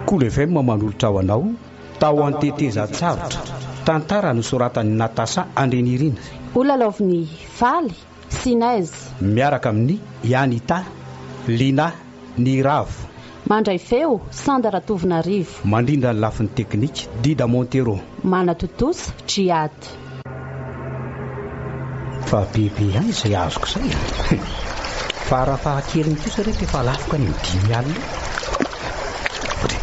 Kolo FM manolotra ho anao Tao an-tetezan-tsarotra, tantara nosoratan'i Natasha Andrianirina. Holalaovin'i Faly sy Naise. Miaraka amin'i Yanita, Lina, Niravo. Mandray feo, Sanda Ratovonarivo. Mandrindra ny lafiny teknika, Dida Montero. Manatontosa, Djihad. Fa bebe ihany izay azoko izay a! Farafahakeliny kosa reto efa lafiko any amin'ny 50 eo. Dre,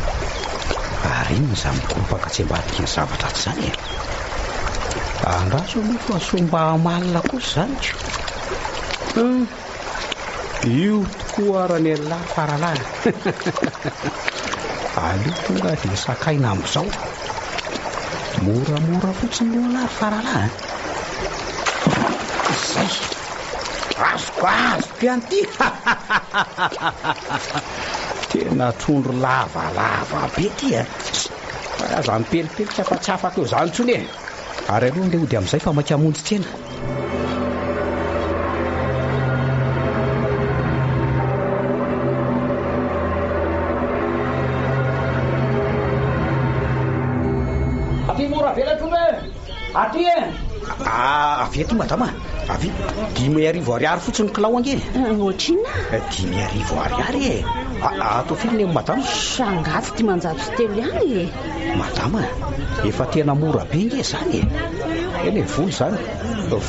ary inona izany mikoropaka atsy ambadiky ny zavatra atsy izany e? Andraso aloha fa sao mba hamalina kosa izany ko. Hum, io tokoa ara ny an'lah faralahy. Aleo tonga dia sakaina amin'izao. Moramora fotsiny aloha lahy ry faralahy a! Izay! Azoko azoko ihany ity! Tena trondro lavalava be ity a! Fa aza mipelipelika fa tsy afaka eo izany intsony e! Ary aleo andeha hody amin'izay fa maika hamonjy tsena. Aty mora vela trondro e! Aty e! Ah, avy aty madama, avy. 5000 ariary fotsiny ny kilao ange. Ohatrinona? 5000 ariary e. Atao firy ny madama? Angaha tsy 503 ihany e? Madama a, efa tena mora be nge izany e! Eny e, vola izany.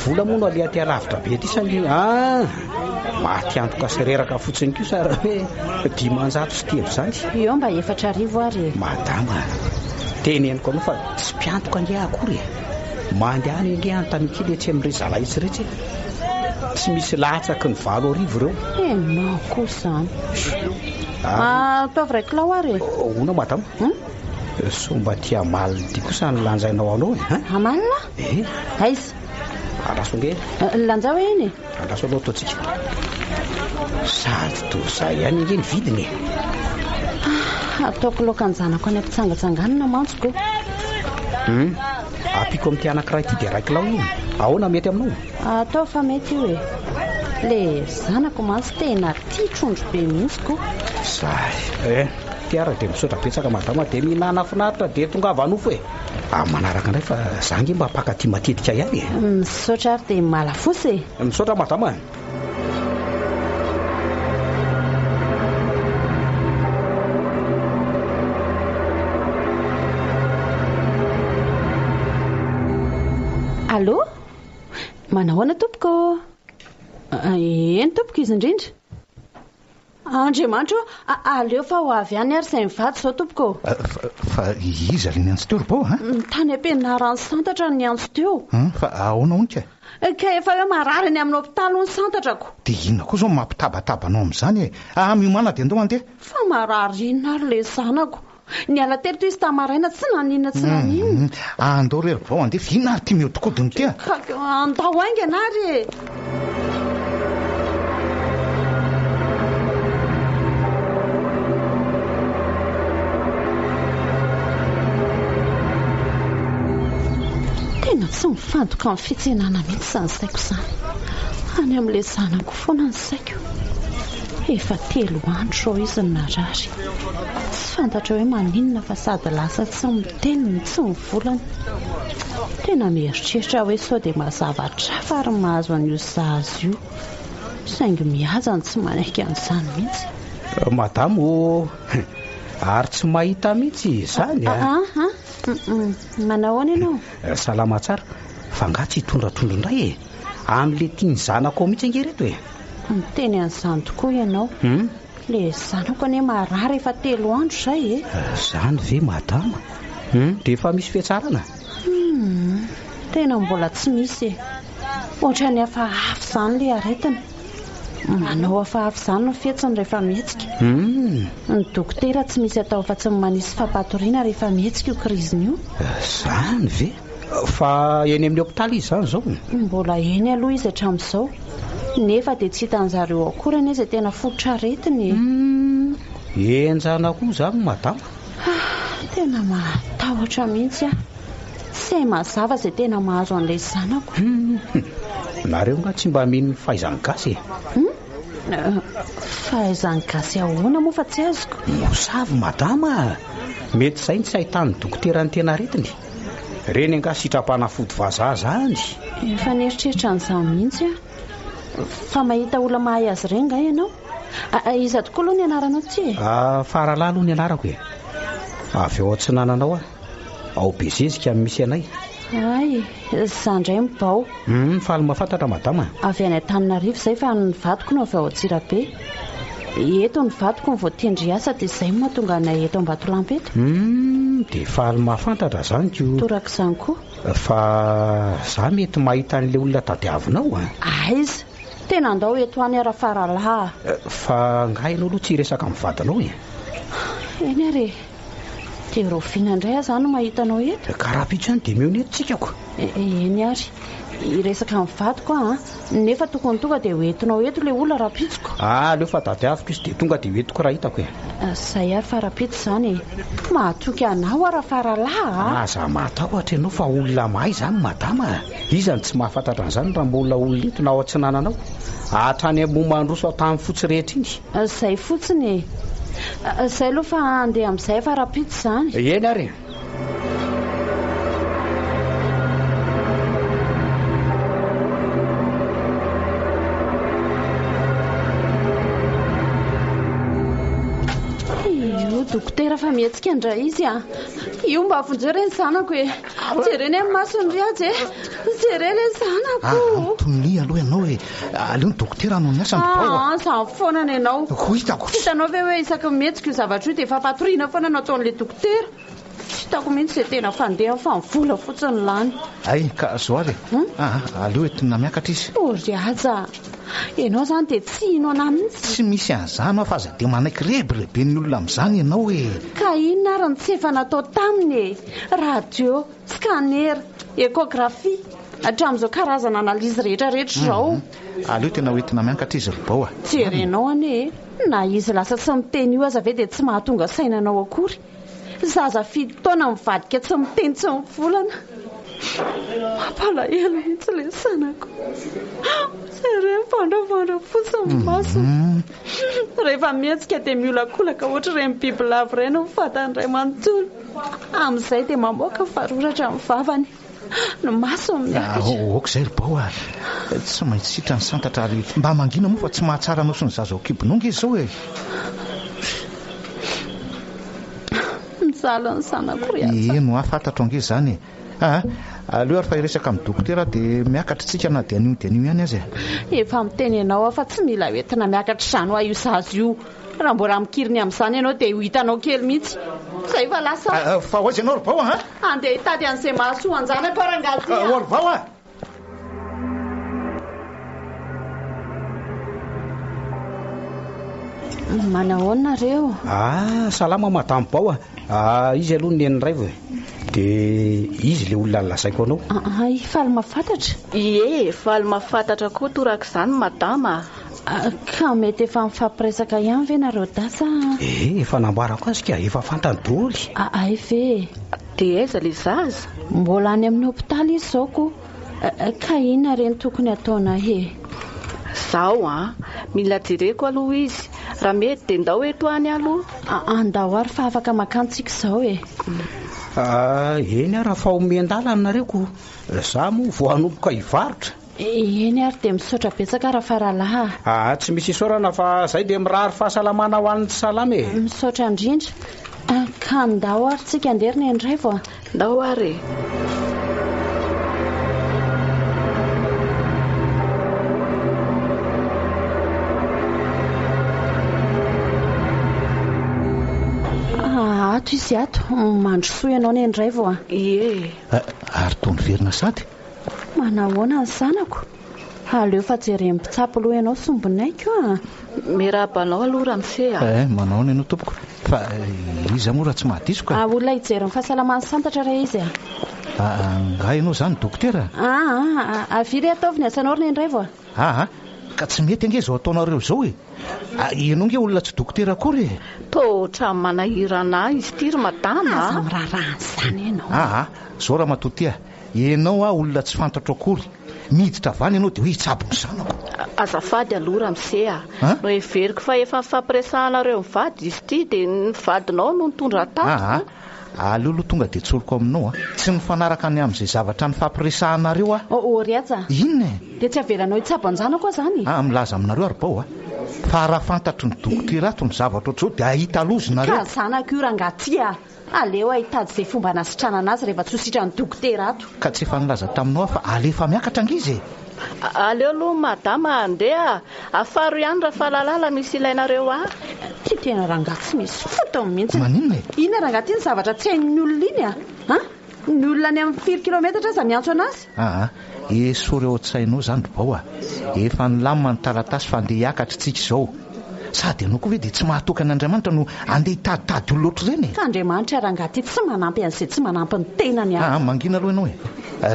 Vola moa no aleha aty alavitra be aty saingy ah! Maty antoka sy reraka fotsiny kosa raha hoe 503 izany. Eo mba 4000 ary e! Madama a, teneniko anao fa tsy mpiantoka ange aho akory e! Mandehana ange anontaniako kely etsy amin'ireo zalahy etsy iretsy e! Tsy misy latsaky ny 8000 ireo. Enao koa izany. Ataovy iray kilao ary e! Ahoana madama? Sao mba tia amalona ity kosa ny lanjainao anao e? Hein? Amalona? Eh. Aiza? Andraso ange. Lanjao eny e. Andraso aloha ataontsika. Sady toa izay ihany ange ny vidiny e. Ah, ataoko laokan-janako any ampitsangatsanganana mantsy ko. Hum, ampiako amin'ity anankiray ity dia iray kilao io. Ahoana mety aminao? Ataovy fa mety io e. Le zanako mantsy tena tia trondro be mihitsy ko. Zay eh. Ty ary dia misaotra betsaka madama dia mihinana finaritra dia tongava nofo e. Amin'ny manaraka indray fa za nge mba mpakaty matetika ihany e. Misaotra ary dia malafosa e. Misaotra madama e. Allô? Manahoana tompoko? Eny tompoko, izy indrindra. Andriamanitra ô, aleo fa ho avy any ary izay mivady izao tompoko ô. Fa iza ilay niantso teo ry Bao a? Tany am-pianaran'i Santatra no niantso teo. Fa ahoana hono ka? Ka efa hoe marary any amin'ny hopitaly hono Santatrako. Dia inona koa izao no mampitabataba anao amin'izany e? Ah, miomàna dia andao handeha. Fa marary inona ary ilay zanako? Niala teto izy tamin'ny maraina tsy naninona tsy naninona. Andao re ry Bao handeha fa inona ary ity mihodinkodina ity a? Ka andao haingana ary e! Tena tsy mifantoka amin'ny fitsenana mihitsy izany saiko izany. Any amin'ilay zanako foana ny saiko. Efa telo andro izao izy no narary. Tsy fantatra hoe maninona fa sady lasa tsy miteny no tsy mivolana. Tena mieritreritra aho hoe sao dia mba zavatra hafa ary mahazo an'io zaza io. Saingy mihaja no tsy manaiky an'izany mihitsy. Madama ô! Ary tsy mahita mihitsy izany a! Aa! Manao ahoana ianao? Salama tsara. Fa angaha tsy hitondra trondro indray e? Amin'ilay tian'ny zanako ao mihitsy ange ireto e! Miteny an'izany tokoa ianao. Le zanako anie marary efa telo andro izay e! Zany ve madama? Hum, dia efa misy fihatsarana? Hum, tena mbola tsy misy e! Ohatran'ny hafahafa izany le aretina. Manao hafahafa izany ny fihetsiny rehefa mihetsika. Hum. Ny dokotera tsy misy atao afa-tsy ny manisy fampatoriana rehefa mihetsika io kriziny io. Zany ve? Fa eny amin'ny hopitaly izy izany izao? Mbola eny aloha izy hatramin'izao. Nefa dia tsy hitan'zareo akory anie izay tena fototr'aretiny e. Humm, henjana koa izany madama. Ah, tena mahatahotra mihitsy aho. Tsy hay mazava izay tena mahazo an'ilay zanako. Humm, nareo nga tsy mba mino ny fahaizan'ny gasy e? Humm? Fahaizan'ny gasy ahoana moa fa tsy azoko? Mosavy madama a! Mety izay no tsy ahitan'ny dokotera ny tena aretiny. Ireny angaha sitram-panafody vazaha izany? Efa nieritreritra an'izany mihitsy aho. Fa mahita olona mahay azy ireny nga ianao? Iza tokoa aloha ny anaranao ity e? Faralahy aloha ny anarako e. Avy ao Atsinanana ao aho. Ao Bezezika no misy anay. Hay, za indray mibao. Hum, faly mahafantatra madama. Avy any Antananarivo izay fa ny vadiko no avy ao Antsirabe. Eto ny vadiko no voatendry hiasa dia izay no mahatonga anay eto Ambatolampy eto. Hum, dia faly mahafantatra izany ko. Torak'izany koa. Fa za mety mahita an'ilay olona tadiavinao an. Aiza? Tena andao eto any Rafaralahy a. Fa angaha ianao aloha tsy hiresaka amin'ny vadinao e? Eny ary e. Dia rahoviana indray aho izany no mahita anao eto? Ka rahampitso ihany dia mihaona eto tsika ko. Eny ary. Hiresaka amin'ny vadiko aho an. Nefa tokony tonga dia hoentinao eto ilay olona rahampitso ko. Ah, aleo fa tadiaviko izy dia tonga dia hoentiko raha hitako e. Izay ary fa rahampitso izany e. Mahatoky anao aho Rafaralahy a. Aza matahotra ianao fa olona mahay izany madama a. Iza no tsy mahafantatra an'izany raha mbola olona eto na ao atsinanana ao. Hatrany Ambohimandroso Antanifotsy rehetra iny. Izay fotsiny e. Izay aloha fa handeha amin'izay fa rahampitso izany. Eny ary e. Io dokotera fa mihetsika indray izy a. Io mba vonjeo re ny zanako e. Jereny amin'ny masony ry Haja e. Jereo ilay zanako. Ah, tonia aloha ianao e. Aleo ny dokotera hanao ny asany ry Bao a. Ah, izany foana ny anao. Ho hitako. Tsy hitanao ve hoe isaky ny mihetsika io zavatra io dia fampatoriana foana no ataon'ilay dokotera. Tsy hitako mihitsy izay tena fandehany fa ny vola fotsiny lany. Hay, ka zao ary e. Ah, aleo entina miakatra izy. Oh ry Haja a. Ianao izany dia tsy hino anà mihitsy. Tsy misy an'izany aho fa aza dia manaiky rebireben'ny olona amin'izany ianao e. Ka inona ary no tsy efa natao taminy e? Radio, scanner, échographie, hatramin'izao karazana analyse rehetra rehetra izao. Aleo tena ho entina miankatra izy ry Bao a. Jerenao anie e! Na izy lasa tsy miteny io aza ve dia tsy mahatonga saina anao akory? Zaza fito taona mivadika tsy miteny tsy mivolana. Mampalahelo mihitsy ilay zanako. Jereo mivandravandra fotsiny ny masony. Rehefa mihetsika dia miolakolaka ohatr'ireny bibilava ireny ny vatany iray manontolo. Amin'izay dia mamoaka faroratra ny vavany. Ny masony miakatra. Aoka izay ry Bao a! Tsy maintsy sitrany santatra ary mba mangina moa fa tsy mahatsara anao sy ny zaza ao an-kibonao ange izao e! Mijaly ny zanako ry Haja. Eny hoa, fantatro ange izany e! Aa, aleo ary fa hiresaka amin'ny dokotera aho dia miakatra isika na dia anio dia anio ihany aza e! Efa miteny anao aho fa tsy mila hoentina miakatra izany hoa io zaza io. Raha mbola mikiriny amin'izany ianao dia ho hitanao kely mihitsy. Izay fa lasa aho. Fa ho aiza ianao ry Bao a? Handeha hitady an'izay mahasoa an-janako aho rangahy ty a! Ô ry Bao a! Manahoana nareo? Ah, salama madame Bao a! Ah, izy aloha ny nenin'i Raivo e. Dia izy ilay olona nolazaiko anao. Ay, faly mahafantatra. Ie, faly mahafantatra koa torak'izany madama a. Ka mety efa mifampiresaka ihany ve nareo dahy sa? Ee, efa nambarako azy ka, efa fantany doly. Ay ve e. Dia aiza ilay zaza? Mbola any amin'ny hopitaly izy izao ko. Ka inona re no tokony hataonay e? Zao an! Mila jereko aloha izy. Raha mety dia ndao eto any aloha. Andao ary fa afaka makany tsika izao e! Eny ary fa omen-dalana nareo ko. Za moa vao hanomboka hivarotra. Eny ary dia misaotra betsaka Rafaralahy a! Aa tsy misy isaorana fa zay dia mirary fahasalamana ho an'ny tsy salama e! Misaotra indrindra. Ka ndao ary tsika andeha ry Neniraivo a! Ndao ary e! Ato izy ato. Mandrosoa ianao Neniraivo a! Ie. Ary toa niverina sady. Manahoana ny zanako? Aleo fa jeren'ny mpitsabo aloha ianao sombinaiko a! Miarahaba anao aloha ramose a! Eh, manahoana ianao tompoko? Fa iza moa raha tsy mahadiso ka? Ah, olona hijery ny fahasalaman'i Santatra re izy a! Ah, angaha ianao izany dokotera? Ah, ah, avia re ataovy ny asanao ry Neniraivo a! Ah, ah, ka tsy mety ange izao ataonareo izao e! Ah, ianao ange olona tsy dokotera akory e! Toa ohatran'ny manahirana ahy izy ity ry madama a! Aza miraharaha an'izany ianao. Ah, ah, izao ramatoa ity a! Ianao aho olona tsy fantatro akory. Miditra avy any ianao dia hoe hitsabo ny zanako. Azafady aloha ramose a! Noheveriko fa efa nifampiresahanareo mivady izy ity dia ny vadinao no nitondra tato. Aa! Aleo aloha tonga dia tsoriko aminao a! Tsy mifanaraka ny amin'izay zavatra nifampiresahanareo aho. Oh, ry Haja! Inona e? Dia tsy avelanao hitsabo an-janako aho izany? Aa, milaza aminareo ary bao a! Fa raha fantatry ny dokotera ato ny zavatra ohatr'izao dia hahita loza nareo. Ka zanako io rangahy ity a! Aleo aho hitady izay fomba hanasitranana azy rehefa tsy ho sitran'ny dokotera ato. Ka tsy efa nilaza taminao aho fa alefa miakatra ange izy e! Aleo aloha madama handeha, afaro ihany Rafalalala misy ilainareo ahy. Ty tena rangahy tsy misy fotony mihitsy. Maninona e? Inona rangahy ty ny zavatra tsy hain'ny olona iny a? An? Ny olona any amin'ny firy kilometatra aza miantso anazy? Aa, esory ao an-tsainao izany ry Bao a! Efa nilamina ny taratasy fa andeha hiakatra isika izao. Sady ianao koa ve dia tsy mahatoky an'Andriamanitra no andeha hitaditady olona ohatr'ireny e? Fa Andriamanitra rangahy ty tsy manampy an'izay tsy manampy ny tenany a! Aa, mangina aloha ianao e!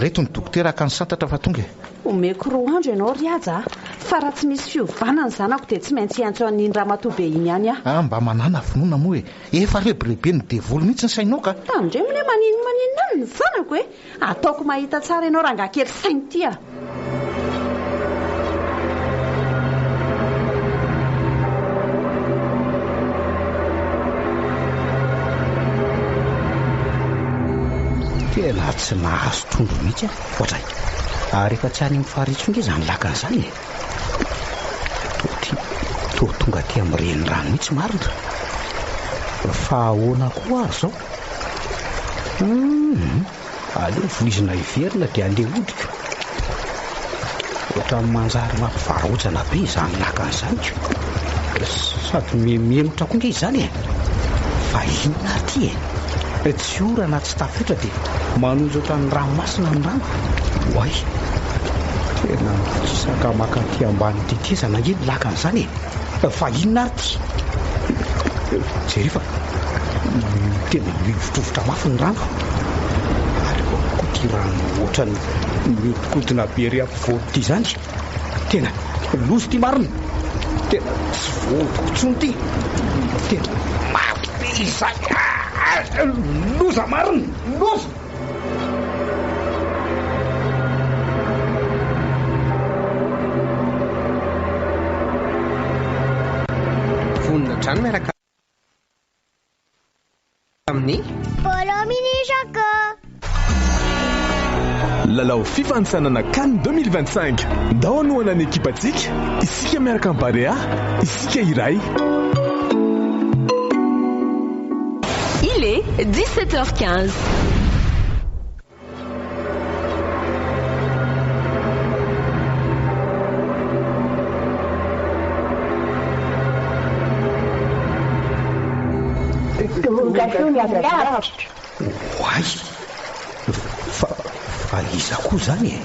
Reto ny dokotera haka ny santatra fa tonga e! Omeko roa andro ianao ry Haja a! Fa raha tsy misy fiovana ny zanako dia tsy maintsy hiantso an'iny ramatoa be iny ihany aho. Aa, mba manàna finoana moa e! Efa rebireben'ny devoly mihitsy ny sainao ka! Tandremo anie maninona maninona any ny zanako e! Ataoko mahita tsara ianao rangahy kely saina ity a! Tena tsy nahazo trondro mihitsy aho, ohatray. Ary efa tsy any amin'ny farihy intsony nge izany lakana izany e. Toa ty, toa tonga aty amin'ny renirano mihitsy marina. Fa ahoana koa ary izao? Hum, aleo voizina hiverina dia andeha hody ko. Ohatran'ny manjary mampivarahontsana be izany lakana izany ko. Sady mihemotra koa nge izany e. Fa inona ary ity e? Tsy orana tsy tafiotra dia manonja ohatran'ny ranomasina ny rano. Oay! Tena mikisaka maka aty ambany tetezana ange ny lakana izany e. Fa inona ary ity? Jereo fa tena mihovitrovitra mafy ny rano. Ary ahoana koa ity rano ohatran'ny mihodinkodina be ery ampovoany ity izany? Tena loza ity marina. Tena tsy voahodiko intsony ity. Tena mafy be izany. Loza marina, loza! Vonona hatrany miaraka amin'ny. Polo Mini Choco. Lalao fifanintsanana Can 2025. Ndao hanohana ny ekipantsika, isika miaraka amin'ny Barea, isika iray. Il est 17 h 15. Tonga soa ny avy lavitra. Oay! Fa, fa iza koa izany e?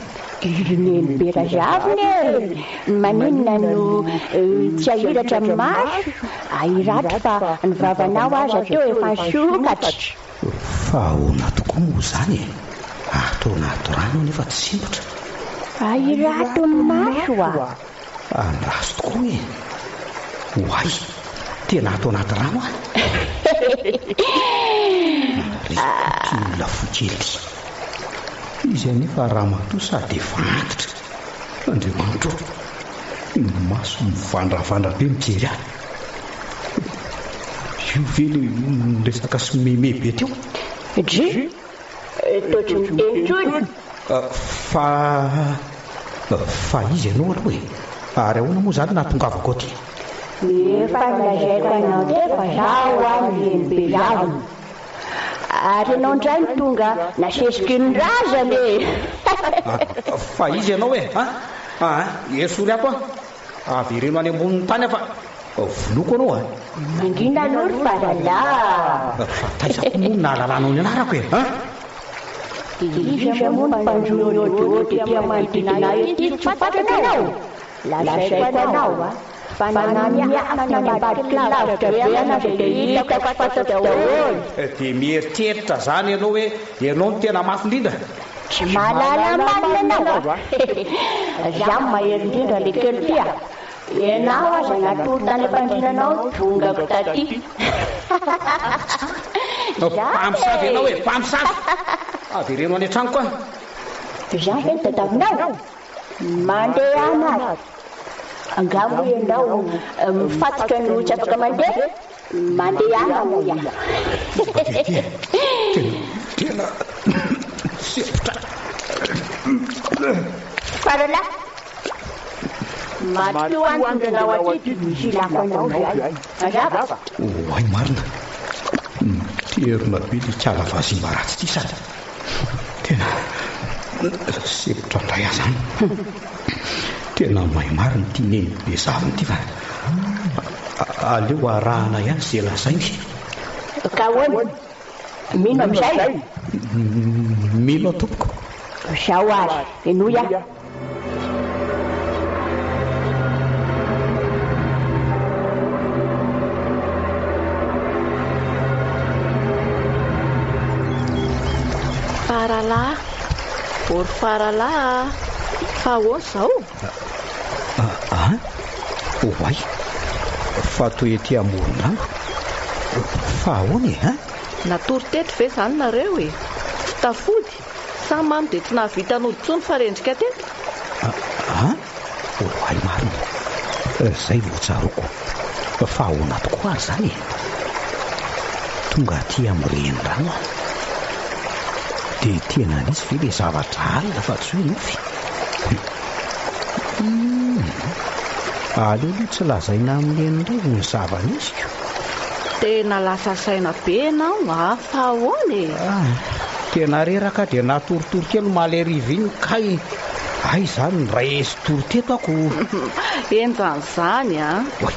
Ry Nenibe Razavina e! Maninona no tsy ahiratra ny maso? Ahirato fa ny vavanao aza teo efa nisokatra. Fa ahoana tokoa moa izany e? Ato anaty rano aho nefa tsy sempotra. Ahirato ny maso a! Andraso tokoa e! Oay! Tena ato anaty rano aho. Ry ity olona fohy kely ity. Izy anefa ramatoa sady efa antitra. Andriamanitra ô! Ny maso mivandravandra be mijery ahy. Io ve ilay niresaka sy meme be teo? Dry! Toa tsy miteny intsony. Fa. Fa iza ianao aloha e? Ary ahoana moa izany nahatongavako aty? Efa nolazaiko anao teo fa zaho ho'a no renibe zavona. Ary ianao indray no tonga nasesiky ny razana e! Fa iza ianao e? An? An? Esory ato an! Avereno any ambonin'ny tany aho fa vonoiko anao a! Mangina aloha ry faralahy! Fa taiza koa moa no nahalalanao ny anarako e? An? Dia iza moa no mpanjono ôdiôdy ety manodidina ety tsy fantatrao? Lazaiko anao a! Fa na miafina any ambadiky ny lavitra be any aza dia hitako sy fantatro daholo. Dia mieritreritra izany ianao hoe ianao no tena mafy indrindra? Tsy mahalala marina ianao a! Za no mahery indrindra le kely ty a! Ianao aza natory tany am-pandrinanao tongako taty. Za Mpamosavy ianao e! Mpamosavy! Avereno any an-tranoko aho. Za ve no tadiavinao? Mandehana ary. Angaha moa ianao mifatotra no tsy afaka mandeha? Mandehana hoy aho. Tena sempotra. Faralahy, matoa andronao aty dia misy ilako anao izay. Mazava? Oay marina. Miterona be ilay kala vazimba ratsy ity sady tena sempotra indray aho izany. Tena may marina ity neny be zavona ity fa aleo arahana ihany izay lazainy. Ka ahoana? Mino amin'izay? Mino aho tompoko. Izao ary, henoy aho. Faralahy, ô ry Faralahy a! Fa ahoana izao? An? Oay! Fa toa ety amoron-drano. Fa ahoana e, an? Natory teto ve izany nareo e? Tsy tafody? Sa mamo dia tsy nahavita nody intsony fa rendrika teto? An? Oay marina! Izay vao tsaroako. Fa ahoana tokoa ary izany e? Tonga aty amin'ny renirano aho. Dia tena nisy ve ilay zavatra alina fa tsy hoe nofy? Hum. Aleo aloha tsy lazaina amin'i Neny indray ny zava-nisy ko. Tena lasa saina be ianao a! Fa ahoana e? Ah, tena reraka aho dia natoritory kely omaly hariva iny kay. Hay izany niray-esotory teto aho ko. Henjana izany a! Oay,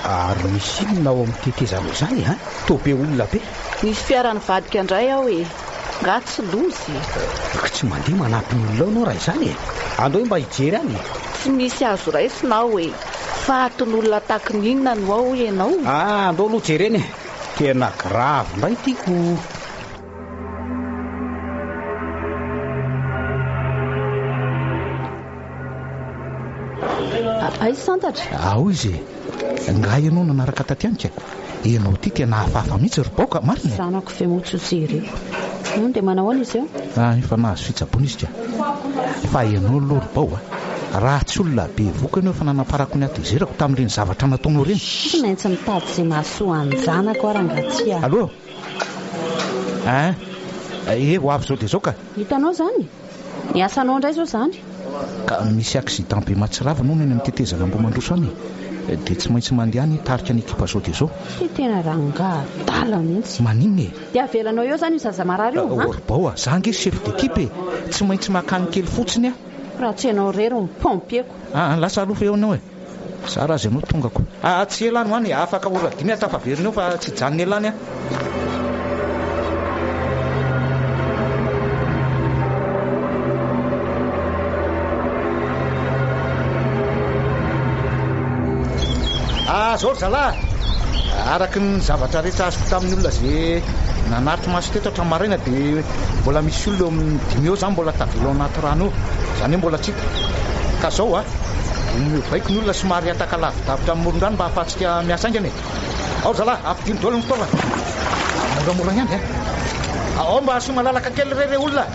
ary misy inona ao amin'ny tetezanao izany a? Toa be olona be. Nisy fiara nivadika indray ao e! Nga tsy loza e! Ka tsy mandeha manampy ny olona ao ianao raha izany e! Andao mba hijery any e! Tsy misy azo raisina ao e! Fatin'olona taky ny inona no ao hoy ianao? Ah, andao aloha jerena e! Tena grave indray ity ko! Aiza santatra? Ao izy e! Nga ianao nanaraka taty amiko e? Ianao ity tena hafahafa mihitsy ry Baoka, marina e? Zanako ve moa tsy ho jereko? Hum, dia manao ahoana izy eo? Ah, efa nahazo fitsaboana izy ka. Fa ianao aloha ry Bao a, raha tsy olona be voky ianao efa nanamparako ny hatezerako tamin'ireny zavatra nataonao ireny. Tsy maintsy mitady izay mahasoa an-janako aho rangaha tsy a. Allo? Ein? Eh, ho avy izao dia izao ka. Hitanao izany? Ny asanao indray izao izany. Ka misy accident be mahatsiravina hono eny amin'ny tetezana Ambohimandroso any e. Dia tsy maintsy mandeha any hitarika ny ekipa zao dia zao. Ty tena rangaha adala mihitsy. Maninona e? Dia avelanao eo izany io zaza marary io an? Ry Bao a, za ange chef d'équipe e. Tsy maintsy makany kely fotsiny aho. Raha tsy ianao irery no pompier-ko. Aa, lasa aloha fa eo ianao e. Zara aza ianao tongako. Aa, tsy ela any ho any e. Afaka ora dimy aho tafaverina eo fa tsy hijanona ela any aho. Aa, zao ry zalahy a! Araka ny zavatra rehetra azoko tamin'ny olona izay nanatri-maso teto hatramin'ny maraina dia mbola misy olona eo amin'ny dimy eo izany mbola tavela ao anaty rano eo. Izany hoe mbola tsy hita. Ka zao a! Omeo baiko ny olona somary hataka lavidavitra amin'ny moron-drano mba hahafahantsika miasa haingana e! Ao ry zalahy, ampidino daholo ny fitaovana. Moramora ihany a! Ao mba asio malalaka kely re re olona!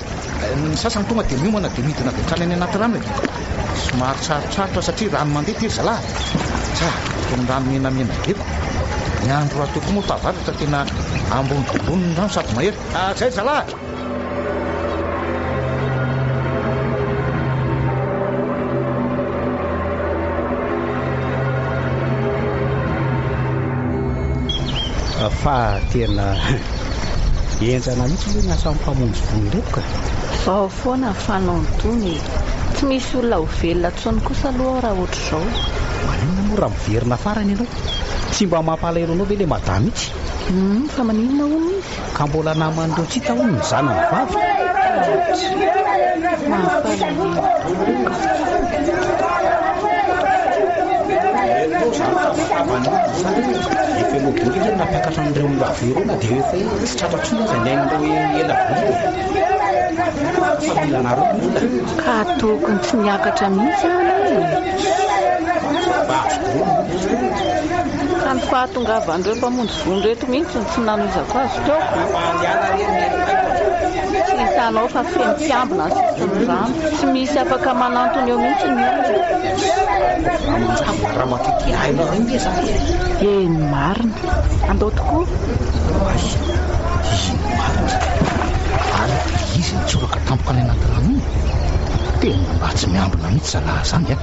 Ny sasany tonga dia miomana dia midina avy hatrany any anaty rano e! Somary sarotsarotra satria rano mandeha ity ry zalahy! Tsa, toy ny rano menamena be ko! Ny andro rahateo koa moa fahavaratra tena ambony dia ambony ny rano sady mahery. Zay ry zalahy! Fa tena henjana mihitsy aloha ny asan'ny mpamonjy vono ireto ka. Vao foana ny fanaony-tony e. Tsy misy olona ho velona intsony kosa aloha ao raha ohatr'izao. Maninona moa raha miverina farany ianao? Tsy mba mampalahelo anao ve ilay madama itsy? Humm, fa maninona hono izy? Ka mbola naman'ireo tsy hita hono ny zanany vavy. Mampalahelo daholo ka. Efa ela daholo anie no nampiakatra an'ireo olona avy ireo na dia efa hoe tsy tratra intsony aza ny ain'ireo ela be e. Fa mila anareo ny olona. Ka tokony tsy niakatra mihitsy any e. Vazo daholo ny olona. Ka ny fahatongavan'ireo mpamonjy vono ireto mihitsy no tsy nanohizako azy teo. Tsy hitanao fa feno mpiambina ny sisin'ny rano. Tsy misy afaka manantona eo mihitsy ny olona. Raha manjavona ramatoa ity hainao iny ve izany e? Eny marina. Andao tokoa. Oay, iny marina. Ary izy nitsoraka tampoka any anaty rano iny. Tena mba tsy miambina mihitsy zalahy zany a.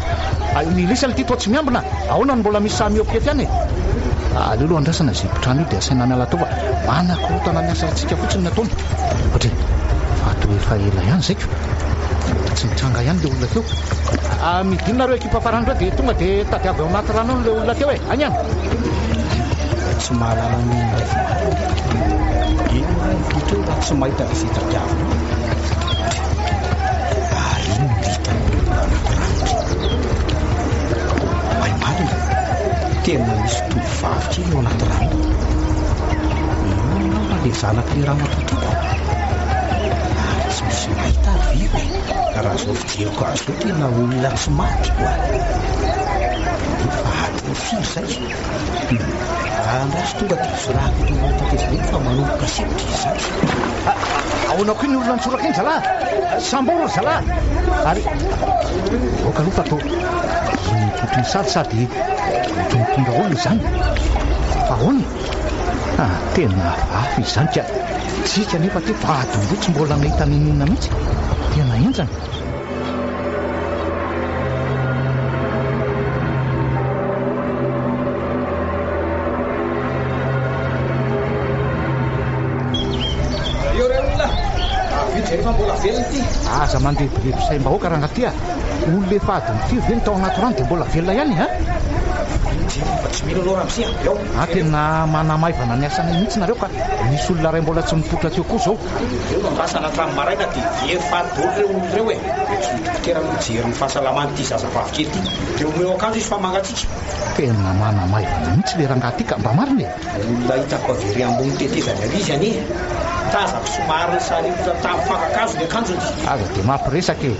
Ay, lisany ity toa tsy miambina. Ahoana no mbola misy sahy mihoa-pety any e? Aleo aloha andrasana izay mpitrano io dia asaina miala tao fa manakorontana ny asantsika fotsiny ny ataony. Ohatry fa toa efa ela ihany izay ko. Mbola tsy nitranga ihany ilay olona teo. Ah, midina nareo ekipa farany ireo dia tonga dia tadiavo ao anaty rano ao ilay olona teo e. Any any. Tsy mahalala ny raivo marina. Inona no hita eo raha tsy mahita izay tadiavina eo? Ary inona no hitan'ny olona anaty rano ry? May marina. Tena misy tovovavy kely ao anaty rano. Mino aho raha ilay zanak'ilay ramatoa toko. Ary tsy misy mahita ary ve io e? Raha izao fijeriko azy izao tena olona tsy maty io a. Nefa adiny firy izay? Andraso tonga dia sorahako eto ambony tetezana eto fa manomboka sempotra izy izany. Ahoana koa iny olona nitsoraka iny zalahy? Sambory ry zalahy! Ary aoka aloha fa toa iny mipotry ny sary sady ohatry mitondra olona izany. Fa ahoana? Ah, tena hafahafa izany ka. Tsika nefa teto adiny roa tsy mbola nahita n'inon'inona mihitsy. Tena henjana. Eo re olona, avy rehefa mbola velona ity. Aza mandrebireby saim-bahoaka rangahy a! Olona efa adiny firy ve no tao anaty rano dia mbola velona ihany a? Fa tsy mino anao ramose a! Eo. Ah, tena manamaivana ny asanay mihitsy nareo ka. Nisy olona iray mbola tsy nipoitra teo koa izao. Ireo no andrasana hatramin'ny maraina dia very faty daholo ireo olona ireo e! Tsy ny dokotera no mijery ny fahasalaman'ity zazavavy kely ity. Dia omeo akanjo izy fa mangatsiaka. Tena manamaivana mihitsy ilay rangahy ity ka mba marina e! Olona hitako avy ery ambony tetezana ery izy anie. Tazako somary nisarikotra tamin'ny fakan-kazo ny akanjony. Aza dia mampiresaka e!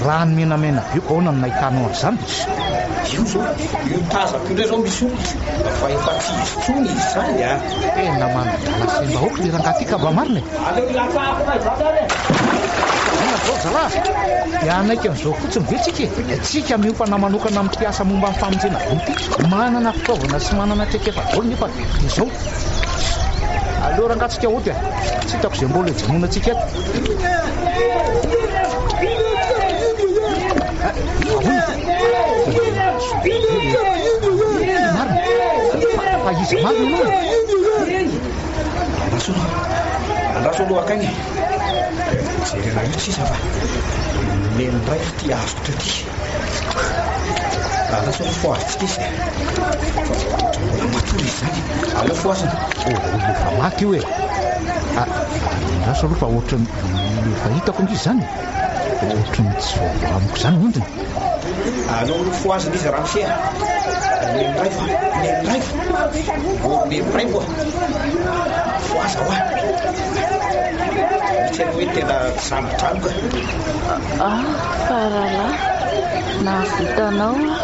Raha ny menamena be io ka ahoana no nahitanao an'izany? Io izao, io tazako io indray izao misy olona fa efa tsy izy intsony izy izany a! Tena manadala saim-bahoaka ilay rangahy ity ka mba marina e! Aleo hilatsahako na izany ary e! Inona izao ry zalahy? Dia hanaiky an'izao fotsiny ve tsika e? Tsika miompana manokana amin'ity asa momba ny famonjena vola ity, manana fitaovana sy manana traikefa daholo nefa dia izao. Aleo rangahy tsika hody a! Tsy hitako izay mbola hijanonantsika eto. Marina fa iza marina ianao e? Andraso aloha, andraso aloha akany e. Jerena io sisa fa nomeny indray ity azoko teo ity. Andraso aloha fohaziko ity izy. Fa mbola matory izy izany. Aleo fohazina. Oh, olona efa maty io e. Ah, andraso aloha fa ohatran'ny efa hitako ange izany e. Ohatran'ny tsy vaovao amiko izany ny endriny. Aleo aloha fohazina izy ramose a. Neny fa, neny fa. Oh, neny moa. Fohaza hoa. Mihitsy aloha hoe tena zana-drano ka. Ah, faralahy, nahavita anao aho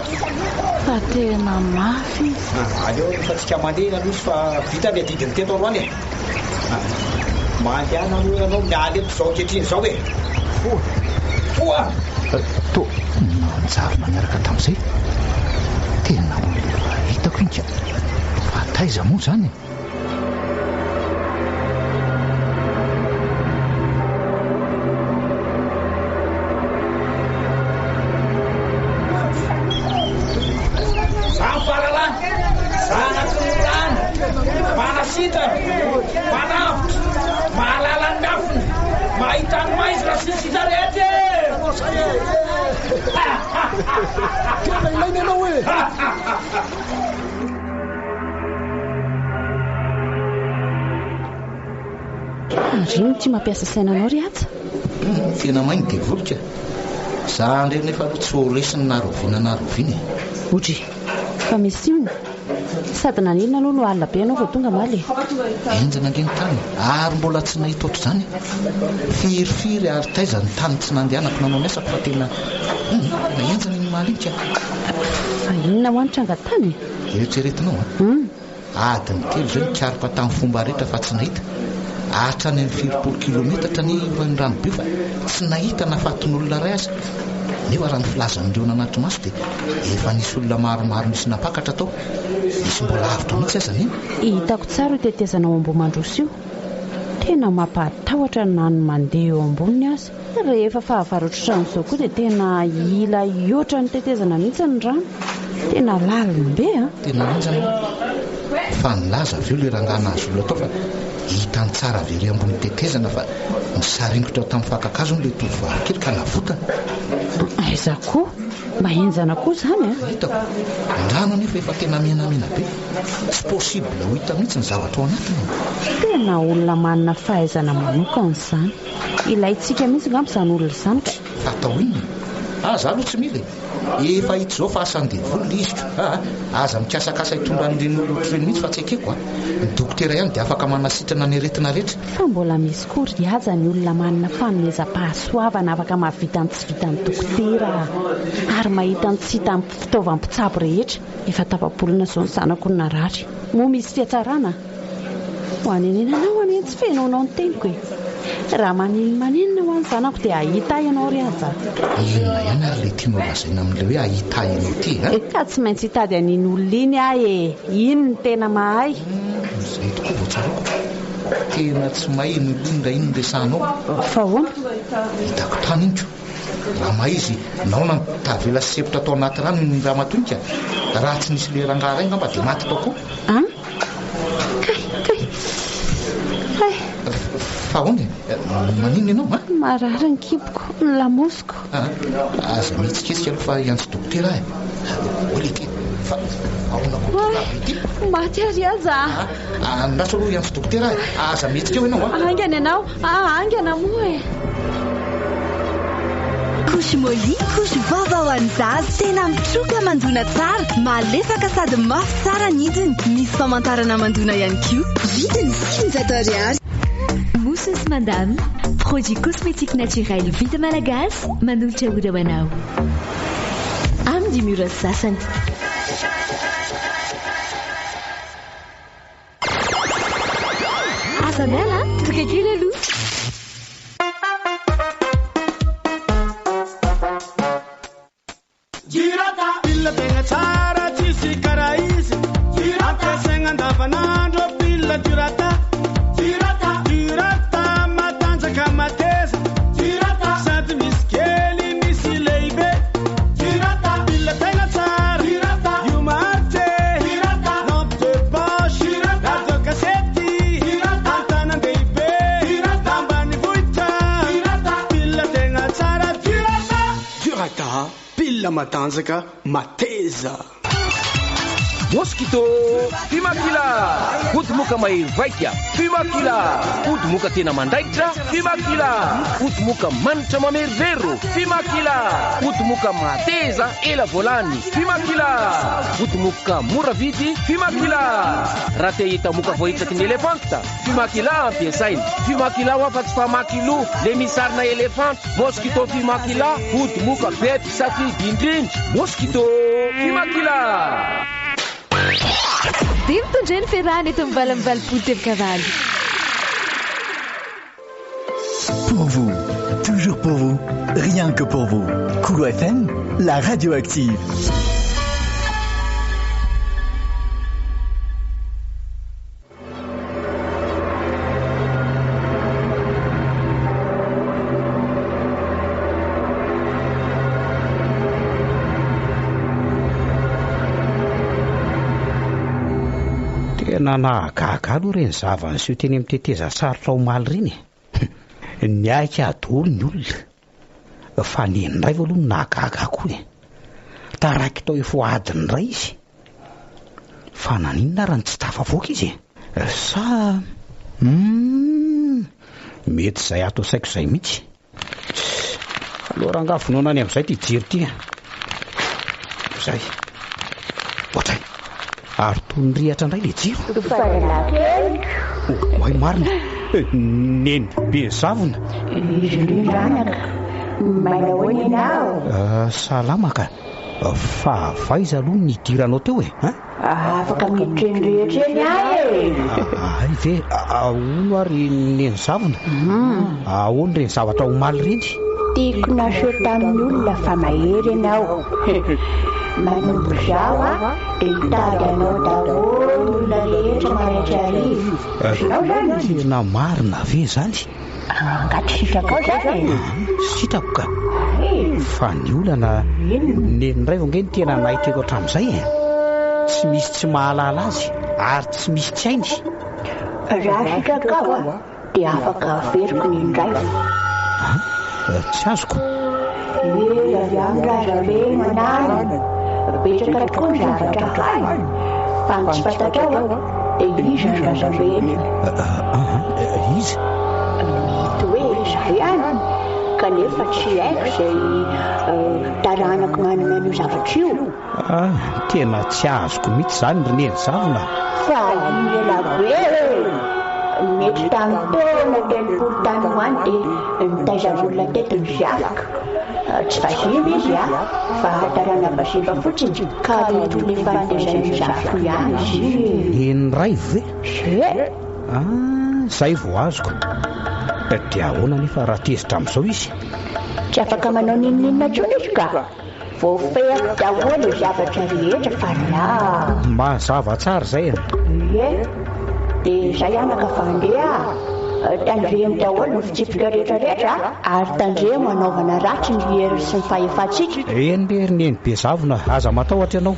fa tena mafy izy. Aleo efa tsika mandeha aloha izy fa vita ny adidiny teto androany e. Mandehana aloha ianao miala eto izao ankehitriny izao e. Foha! Foha! Toa nanjavona niaraka tamin'izay. Tena olona efa hitako iny ka. Fa taiza moa izany e? Za faralahy, zanaky ny rano, manasitrana, manavotra, mahalala ny miafina, mahita ny maizina sy ny sisa rehetra e! Tena ilaina ianao e! Ary inona ity mampiasa saina anao ry Haja? Tena may ny devoly ka. Za ndray nefa aloha tsy ho resiny na rahoviana na rahoviana e. Odry, fa misy inona? Sady naninona aloha no alina be ianao vao tonga omaly e? Henjana ange ny tany ary mbola tsy nahita ohatr'izany aho. Firifiry ary taiza ny tany tsy nandehanako nanao ny asako fa tena hum, tena henjana iny omaly iny ka. Fa inona hoa ny tranga tany e? Eritreretinao an? Adiny telo izay nikaroka tamin'ny fomba rehetra fa tsy nahita. Hatrany amin'ny filopolo kilometatra anie io renirano be io fa tsy nahita na fatin'olona iray aza. Nefa raha ny filazan'ireo nanatri-maso dia efa nisy olona maromaro nisy nampakatra tao. Nisy mbola avotra mihitsy aza anefa. Hitako tsara io tetezana ao Ambohimandroso io. Tena mampahatahotra na ny mandeha eo amboniny aza. Rehefa fahavaratra ohatran'izao koa dia tena hila hihoatra ny tetezana mihitsy ny rano. Tena lalim-be a! Tena henjana io. Fa nilaza avy eo ilay rangahy nahazo olona tao fa hitany tsara avy ery ambony tetezana fa nisaringotra tamin'ny fakan-kazo hono ilay tovovavy kely ka navotany. Aiza koa? Mba henjana koa izany a! Hitako. Ny rano anefa efa tena menamena be. Tsy possible ho hita mihitsy ny zavatra ao anatiny e! Tena olona manana fahaizana manokana izany. Ilaintsika mihitsy angamba izany olona izany ka. Fa atao inona e? Ah, za aloha tsy mila e! Efa hita izao fa asan'ny devoly ilay izy ko! Ah, aza mikasakasa hitondra an'ireny olona ohatr'ireny mihitsy fa tsy ekeko a! Ny dokotera ihany dia afaka manasitrana ny aretina rehetra. Fa mbola misy koa ry haja ny olona manana fanomezam-pahasoavana afaka mahavita ny tsy vitan'ny dokotera ary mahita ny tsy hitan'ny fitaovam-pitsabo rehetra. Efa tapa-bolana izao ny zanako no narary. Moa misy fihatsarana? Ho anenenanao anie tsy fenoinao ny teniko e! Raha maninomaninona ho an'ny zanako dia hahita ahy ianao ry haja. Inona ihany ary ilay tianao lazaina amin'ilay hoe hahita ahy ianao ity e? Ka tsy maintsy hitady an'iny olona iny aho e! Iny no tena mahay. Izay tokoa vao tsaroako. Tena tsy mahay iny olona iny raha iny no resahanao. Fa ahoana? Hitako tany iny ko. Raha mahay izy, nahoana no tavela sy sempotra tao anaty rano iny ramatoa iny ka? Raha tsy nisy ilay rangahy iray angamba dia maty tao koa. An? Kay, kay. Hay. Fa ahoana e? Maninona ianao an? Marary ny kiboko, ny lamosiko. An, aza mihetsiketsika aloha fa hiantso dokotera aho e. Hoy ity, fa ahoana koa ity raha be ity? Maty ary aza. Andraso aloha hiantso dokotera aho e. Aza mihetsika eo ianao an. Haingana ianao, haingana moa e. Couche Molly, couche vaovao ho an'ny zaza. Tena mitroka mandona tsara, malefaka sady mafy tsara ny hidiny. Misy famantarana mandona ihany koa. Vidiny 900 ariary. Mousse Mandam, produit cosmétique naturel vita malagasy, manolotra ora ho anao. Amin'ny dimy ora sy sasany. Aza miala, tonga kely aloha. Jirata, pile tegna tsara tsisy karaha izy. Ampiasaigna andavanandro pile Durata. Durata, Durata matanjaka mateza. Durata, sady misy kely misy lehibe. Durata, pile tegna tsara. Durata, io maharitra e. Durata, lampe de poche. Durata, radio cassette. Durata, an-tanàn-dehibe. Durata, ambanivohitra. Durata, pile tegna tsara. Durata. Durata, pile matanjaka mateza. Mosquito Fumakila, ody moka mahery vaika. Fumakila, ody moka tena mandaitra. Fumakila, ody moka manitra mamerovero. Fumakila, ody moka mateza ela voalany. Fumakila, ody moka mora vidy. Fumakila, raha te hahita moka voahitsaky ny elefanta, Fumakila ampiasaina. Fumakila ho afa tsy famakilo le misy sarina elefanta. Mosquito Fumakila, ody moka be mpisafidy indrindra. Mosquito Fumakila. Dia mitondra ny fiarahana eto amin'ny 88.8. Pour vous, toujours pour vous, rien que pour vous. Kolo FM, la radioactive. Tena nahagaga aloha ireny zava-niseho teny amin'ny tetezan-tsarotra omaly ireny e. Niaiky ahy daholo ny olona. Fa ny indray aloha no nahagaga ahy koa e. Taraiky tao efa ho adiny iray izy. Fa naninona ary no tsy tafavoaka izy e? Sa humm mety izay ato an-tsaiko izay mihitsy. Aleo rangahy vonoina any amin'izay ity jiro ity a. Izay. Ohatray. Ary toy ny rihatra indray ilay jiro. Oay marina. Neny be zavona. Indrindra anaka. Manao ahoana ianao? Salama ka. Fa avy aiza aloha no nidiranao teo e? An? Afaka miditra eny rehetra eny aho e! Hay ve? Ahono ary Neny Zavona? Ahoana ireny zavatra omaly ireny? Tiako naseho tamin'ny olona fa mahery ianao. Manomboka izao aho dia hitady anao daholo ny olona rehetra marain-tsy hariva. Azonao izany? Tena marina ve izany? Angaha tsy sitrakao izany e? Sitrako ka. Fa ny olana, Neny Raivo ange no tena nahitreko hatramin'izay e. Tsy misy tsy mahalala azy ary tsy misy tsy hainy. Raha sitrakao a, dia afaka averiko Neny Raivo. An? Tsy azoko. Hery avy amin'ny razambe no ananany. Betsaka tokoa ny zavatra hainy. Fa ny tsy fantatrao a, dia iza ny razambeny? Iza? Mety hoe izaho ihany, kanefa tsy haiko izay taranako manana an'io zavatra io. Ah, tena tsy azoko mihitsy izany ry Neny Zavona a! Fahiny ela be e! Mety tamin'ny taona 30 tany ho any dia nitaiza olona teto ny zafiko. Tsy vazimba izy a, fa tarana-vazimba fotsiny, ka mety ho efa nitezain'ny zafiko ihany izy io e! Neny Raivo ve? Ie! Ah, izay vao azoko. Dia ahoana anefa raha tezitra amin'izao izy? Tsy afaka manao n'inon'inona intsony izy ka! Voafehiko daholo ny zavatra rehetra fa na. Mazava tsara izay e. Ie, dia izay anaka fa andeha a. Tandremo daholo ny fitsipika rehetra rehetra ary tandremo hanaovana ratsy ny hery sy ny fahefantsika. Eny re ry Neny be zavona, aza matahotra ianao.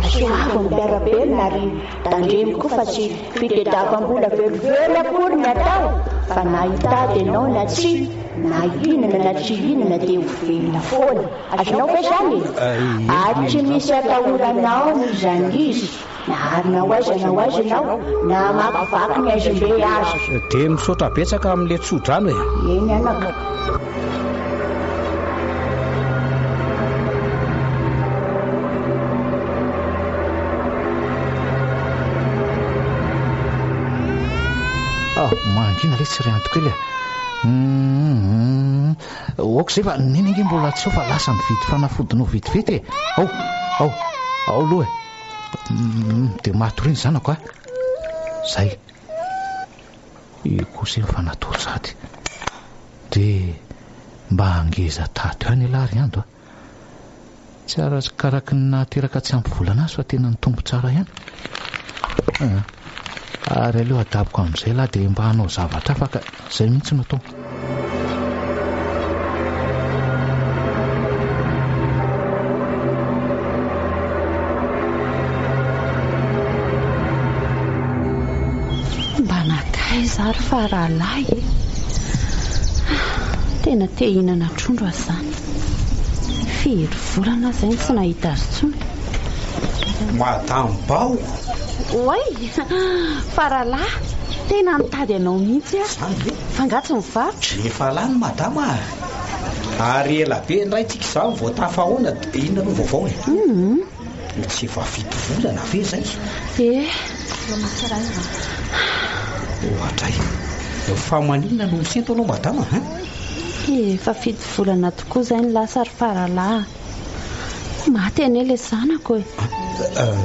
Asoavo ny mpiara-belona ary tandremo koa fa tsy fitediavam-bola velively akory ny atao fa na hitady ianao na tsia, na hihinana na tsy hihinana dia ho velona foana. Azonao ve izany e? Ary tsy misy atahoranao n'iza n'iza, na ary na ho aiza na ho aiza ianao, na hamakivaky ny haizim-be aza. Dia misaotra betsaka amin'ilay tso-drano e! Eny anaka. Ah, mangina lesy ry Anto kely a! Hum, Ok zay fa neny ange mbola tsy ao fa lasa mividy fanafodinao vetivety e. Ao, ao, ao aloha e. Dia matoria ny zanako a. Zay. Io kosa efa natory sady. Dia mba ngeza tato ihany ialahy ry Ando a. Tsy arakaraky ny nahateraka tsy ampy volana azy fa tena nitombo tsara ihany. Ah, ary aleo adaboko amin'izay lahy dia mba hanao zavatra hafa ka izay mihitsy no atao. Mba nankaiza ary fa rahalahy e? Tena te hihinana trondro aho izany. Firy volana aho izay no tsy nahita azy intsony. Madame Bao! Oay! Faralahy, tena nitady anao mihitsy aho. Izany ve? Fa angaha tsy mivarotra? Efa lany madama a! Ary ela be indray tsika izany vao tafahaona, dia inona aloha vaovao e? Hum. Tsy efa fito volana ve izay? Ie. Ohatray. Fa maninona no misento anao madama a? Efa fito volana tokoa izay no lasa ry Faralahy a. Maty anie ilay zanako e.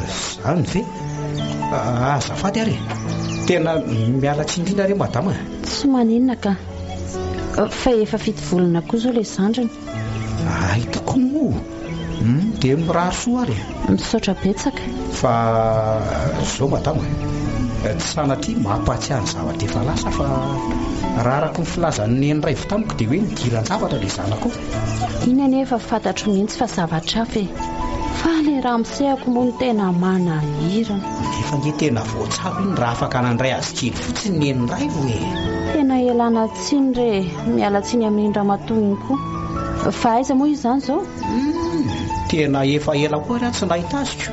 Izany ve? Azafady ary e. Tena miala tsiny indrindra re madama a. Tsy maninona ka. Fa efa fito volana koa izao ilay zandriny. Hay tokoa moa. Dia mirary soa ary e. Misaotra betsaka. Fa izao madama e, tsy sanatria mampahatsiahy ny zavatra efa lasa fa raha araka ny filazan'i Neny Raivo tamiko dia hoe nidiran-javatra ilay zanakao. Iny anie efa fantatro mihitsy fa zavatra hafa e. Fa ilay ramosehako moa no tena manahirana. Nefa ange tena voatsabo iny raha afaka nandray azy kely fotsiny Neny Raivo e. Tena ialana tsiny re e. Miala tsiny amin'iny ramatoa iny koa. Fa aiza moa izy izany izao? Humm, tena efa ela koa ary aho tsy nahita azy ko.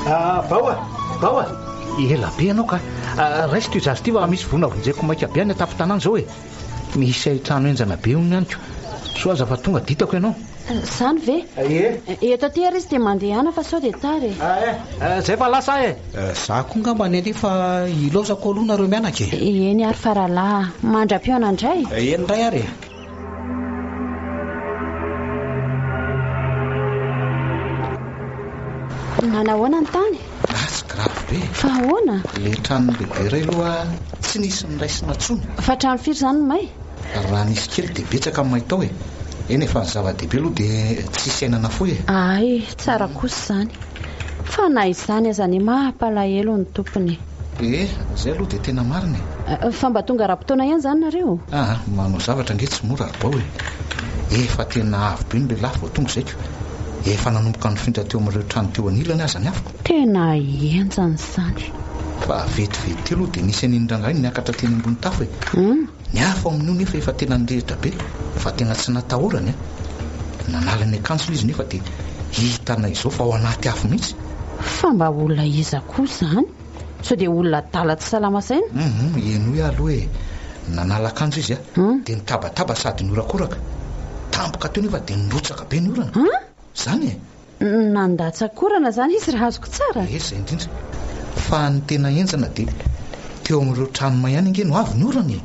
Ah, Bao a! Bao a! Ela be ianao ka. Ah, raiso ity zaza ity fa misy voina vonjeko maika be any an-tampon-tanàna izao e. Misy hain-trano henjana be hono any ko. Soa aza fa tonga dia hitako ianao. Izany ve? Ie. Eto aty ary izy dia mandehana fa sao dia tara e. Ah, eh, zay fa lasa aho e. Za koa ngamba ny alefa ilaozako aloha nareo mianaka e. Eny ary faralahy a. Mandra-pihaona indray. Eny indray ary e. Manahoana ny tany? Ratsy grave be. Fa ahoana? Ilay trano lehibe iray aloha tsy nisy niraisina intsony. Fa trano firy izany no may? Raha nisy kely dia betsaka ny may tao e. Eny e, fa ny zava-dehibe aloha dia tsisy aina nafoy e. Hay, tsara kosa izany. Fa na izany aza anie mampalahelo ny tompony e. Ee, izay aloha dia tena marina e. Fa mba tonga ara-potoana ihany izany nareo? Aa, manao zavatra ange tsy mora ry bao e. Efa tena avo be ny lehilahy vao tonga izay ko. Efa nanomboka nifindra teo amin'ireo trano teo anilany aza ny afo. Tena henjana izany. Fa vetivety teo aloha dia nisy an'iny rangahy niakatra teny ambony tafo e. Ny afo amin'io nefa efa tena nirehitra be fa tena tsy natahorany a. Nanala ny akanjony izy nefa dia hitanay izao fa ao anaty afo mihitsy. Fa mba olona iza koa izany? Sao dia olona adala tsy salama saina? Hum, henoy aloha e. Nanala akanjo izy a, dia nitabataba sady nihorakoraka. Tampoka teo nefa dia nirotsaka be ny orana. Izany e! Nandatsa-korana izany izy raha azoko tsara? Ie, izay indrindra. Fa ny tena henjana dia teo amin'ireo trano may ihany ange no avy ny orana e!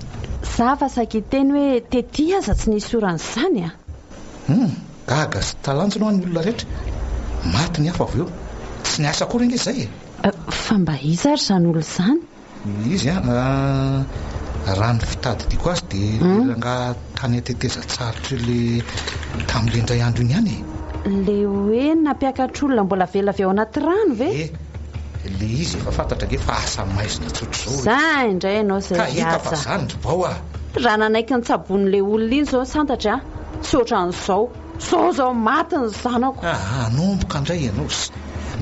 Za fa saika hiteny hoe tety aza tsy nisy orana izany a! Hum, gaga sy talanjona hoa ny olona rehetra. Maty ny afo avy eo. Tsy niasa akory ange izay e! Fa mba iza ary izany olona izany? Izy an, raha ny fitadidiako azy dia ilay rangahy tany an-tetezan-tsarotra ilay tamin'ilay indray andro iny ihany e. Ilay hoe nampiakatr'olona mbola velona avy ao anaty rano ve? Ie, ilay izy efa fantatra ange fa asa maizina tsotr'izao e. Za indray ianao izay Ka hita fa ry Haja. zany ry Bao a! Raha nanaiky ny tsaboin'ilay olona iny izao ny santatra a, tsy ohatran'izao. Zao zao maty ny zanako. Aa, hanomboka indray ianao sy.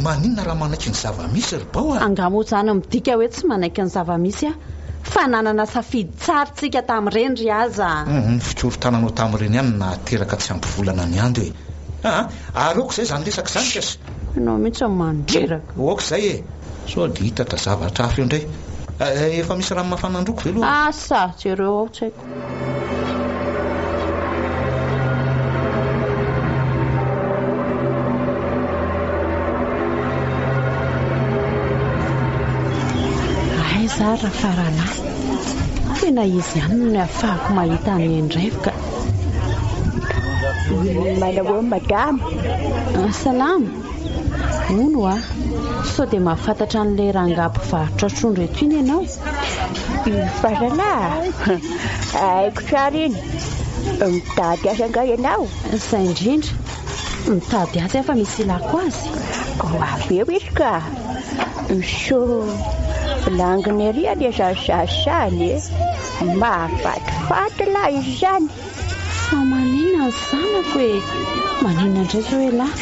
Maninona raha manaiky ny zava-misy ry Bao a? Angaha moa izany midika hoe tsy manaiky ny zava-misy aho? Fa nanana safidy tsara tsika tamin'ireny ry aza a! Hum, ny fikorontananao tamin'ireny ihany no nahateraka tsy ampy volana ny ando e! Aa, ary aoka izay izany resaka izany ka! Ianao mihitsy no mandreraka. Aoka izay e! Sao dia hitatra zavatra hafa eo indray. Efa misy rano mafana handroako ve aloha? Asa, jereo ao tsy haiko. Aiza ary Rafaralahy? Tena izy ihany no ahafahako mahita an'i Neniraivo ka. Manao ahoana madama? Salama. Hono hoa, sao dia mahafantatra an'ilay rangahy mpivarotra trondro eto iny ianao? I Faralahy? Haiko tsara iny. Mitady azy angaha ianao? Izay indrindra. Mitady azy aho fa misy ilako azy. Ho avy eo izy ka. Soa vilangina ery anie izany zaza izany e. Mahafatifaty lahy izy izany. Fa maninona ny zanako e? Maninona indray izao elah?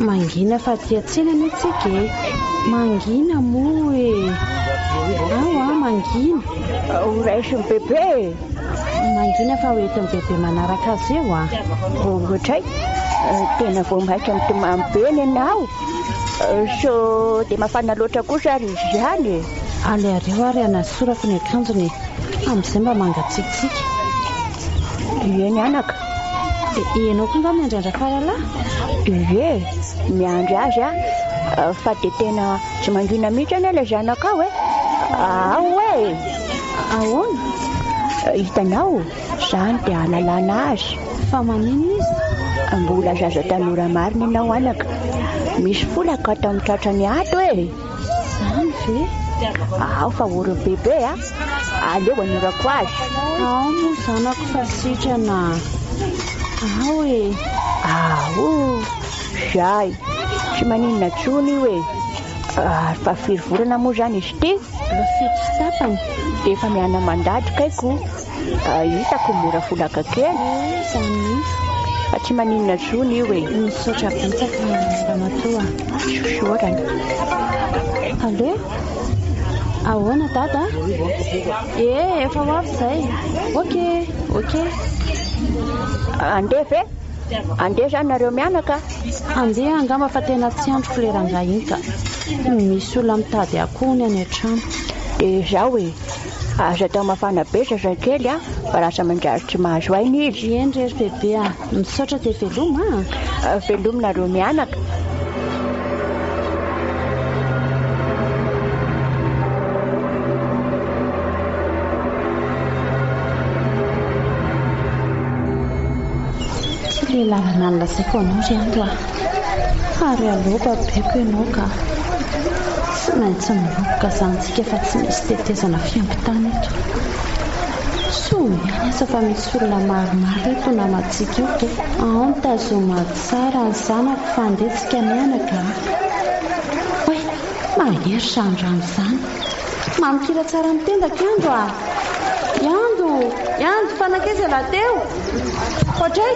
Mangina fa aty an-tsena anie tsika e! Mangina moa e! Ao a, mangina. Ho raisin'i Bebe e! Mangina fa ho entin'i Bebe manaraka azy eo a! Ohatray, tena vao maika mitomany be ny anao. Sao dia mafana loatra kosa ary izy izany e! Aleareo ary anasorako ny akanjony e! Amin'izay mba mangatsiatsiaka. Eny anaka. Ianao koa nga miandry an-dRafaralahy? Ie, miandry azy aho. Fa dia tena tsy mangina mihitsy anie ilay zanakao e. Ao e! Ahoana? Hitanao, izany dia hahalalana azy. Fa maninona izy? Mbola zaza tanora marina ianao anaka. Misy folaka ato amin'ny tratrany ato e! Izany ve? Ao fa orin'i Bebe a! Aleo anorako azy. Ao moa zanako fa sitrana. Ao e! Ao! Zay! Tsy maninona intsony io e! Ary fa firy volana moa izany izy ity? 7 sy tapany. Efa miana-mandady kaiko. Hitako mora folaka kely. Izany mihitsy. Fa tsy maninona intsony io e. Misaotra betsaka ramatoa. Fisaorana. Allo? Ahoana dada? Ee, efa ho avy izay. Ok, ok. Andeha ve? Andeha izany nareo mianaka? Andeha angamba fa tena tsy andriko ilay rangahy iny ka. Misy olona mitady ahy koa hono any an-trano. Dia izao e, Aza atao mafana be zazakely a, fa lasa manjary tsy mahazo aina izy. Eny re ry bebe a, misaotra dia veloma a. Veloma nareo mianaka. Tsy ilay lalana nolazaiko anao ry Ando a. Ary aleo babeko ianao ka. Tsy maintsy miroboka izany tsika fa tsy misy tetezana fiampitana eto. Soa ihany aza fa misy olona maromaro eto namantsika eto. Ao ny tazoma tsara ny zanako fa andeha tsika mianaka a. Oay, mahery izany rano izany. Mamikira tsara ny tendako Ando a! Ando! Ando, fa nankaiza ialahy teo? Oadray!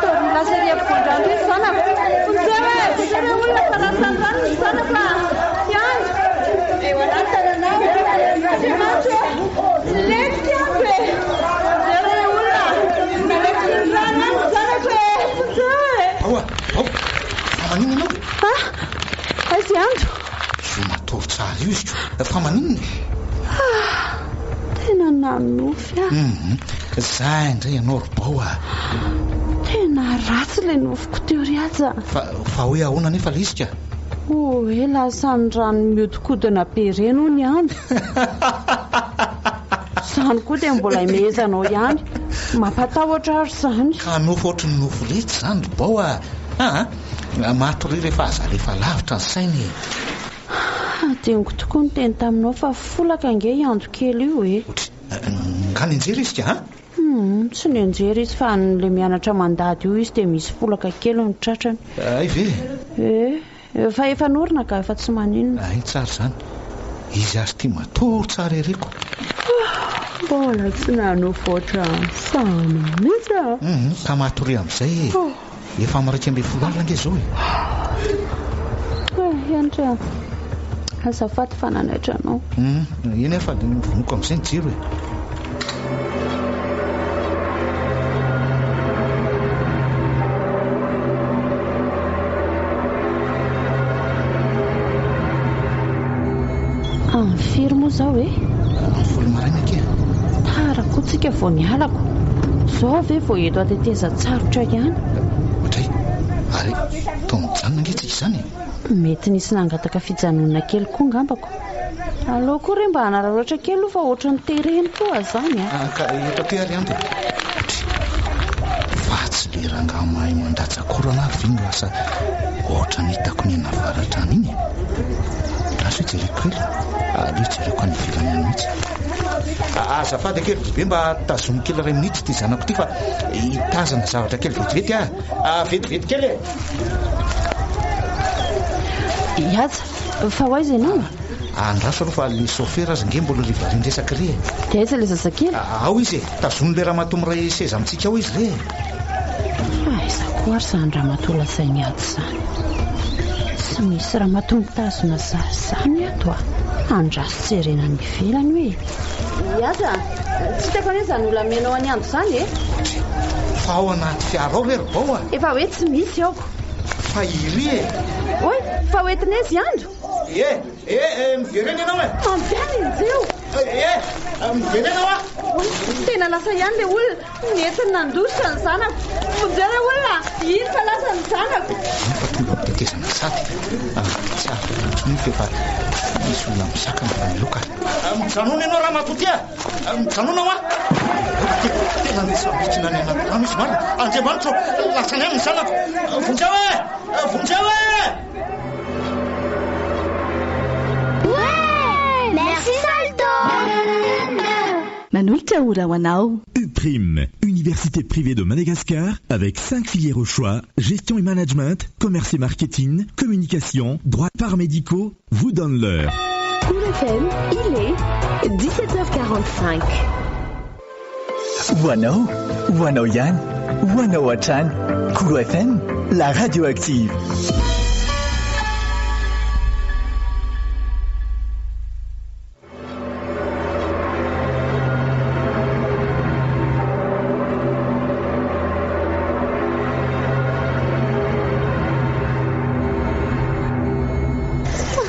Toa lasa ery ampovoan-drano ery ny zanako. Vonjeo e! Vonjeo re olona fa lasa ny rano ny zanako a! Ando! Eo anaty tananao! Andriamanitra ô! Nilentika Ando e! Vonjeo re olona! Nalefaky ny rano any ny zanako e! Vonjeo e! Ao a! Ao! Fa maninona ianao? Ah! Aiza i Ando? Io matory tsara io izy ko! Fa maninona e? Ah! Tena nanonofy aho. Hum, zay indray ianao ry Bao a! Tena ratsy ilay nofiko teo ry Haja. Fa, fa hoe ahoana anefa ilay izy ka? Hoe lasan'ny rano mihodinkodina be ireny hono i Andro. Izany koa dia mbola imehezanao ihany. Mampatahotra ary izany. Ka nofy ohatry ny nofy letsy izany ry Bao a! Aa, matoria rehefa aza alefa lavitra ny saina e! Hadinoko tokoa ny teny taminao fa folaka ange i Ando kely io e! Ohatry, nga nianjera izy ka a? Humm, tsy nianjera izy fa an'ilay mianatra mandady io izy dia misy folaka kely ny tratrany. Hay ve? Eh, fa efa norina ka, efa tsy maninona. Hay tsara izany. Izy azy ity matory tsara ery ko. Mbola tsy nanofy ohatran'izany mihitsy aho. Humm, ka matoria amin'izay e. Efa amin'ny 11 alina ange izao e. Eh, Henry a. Azafady fa nanaitra anao. Humm, eny aho fa vonoiko amin'izay ny jiro e. Amin'ny firy moa izao e? Amin'ny folo maraina akia. Tara koa tsika vao nialako. Izao ve vao eto an-tetezan-tsarotra ihany? Ohatray, ary toa mijanona ange tsika izany e? Mety nisy nangataka fijanonana kely koa angambako. Aleo koa re mba hanararaotra kely aloha fa ohatran'ny terena koa izany a. Ah, ka eto aty ary Ando e. Ohatry, fa tsy le rangahy mahay mandatsa-korana ary ve no lasa ohatran'ny hitako nianavaratra any iny e? Lasa hoe jereko kely, aleo jereko any ivelany any mihitsy. Azafady akia ry Bebe mba tazomy kely iray minitra ity zanako ity fa hitazana zavatra kely vetivety aho. Ah, vetivety kely e. Ihaja, fa ho aiza ianao? Andraso aloha fa le chauffeur aza nge mbola le varian-dresaka ry e. Dia aiza ilay zazakely? Ao izy e, tazonin'ilay ramatoa miray seza amintsika ao izy re e. Fa aiza koa ary izany ramatoa lazainy ato izany? Tsy misy ramatoa mitazona zaza izany ato a! Andraso jerena any ivelany hoe. Ihaja, tsy hitako anie izany olona amenao an'i Ando izany e! Fa ao anaty fiara ao re ry Bao a! Efa hoe tsy misy aoko. Fa iry e! Oay, fa hoentina aiza i Ando? E! E! E! Miverena ianao e! Mandehana enjeho! E! Miverena hoa! Oay, tena lasa ihany ilay olona. Nentiny nandositra ny zanako. Vonjeo re olona! Iny fa lasa ny zanako. Iny fa tonga amin'ny tetezana sady. Tsy afaka intsony fa efa misy olona misakana fa miloka. Mijanona ianao ramatoa ty a! Mijanona hoa! Tena nisambikina any anaty rano izy marina. Andriamanitra ô! Lasany any ny zanako. Vonjeo e! Vonjeo e! Ouais! Merci Salto! Manolotra ora ho anao. UPRIM, Université privée de Madagascar, avec 5 filières au choix, gestion et management, commerce et marketing, communication, droit paramédicaux, vous donne l'heure. Cool FM, il est 17h45. Ho anao, ho anao ihany, ho anao hatrany. Kolo FM, la radio active.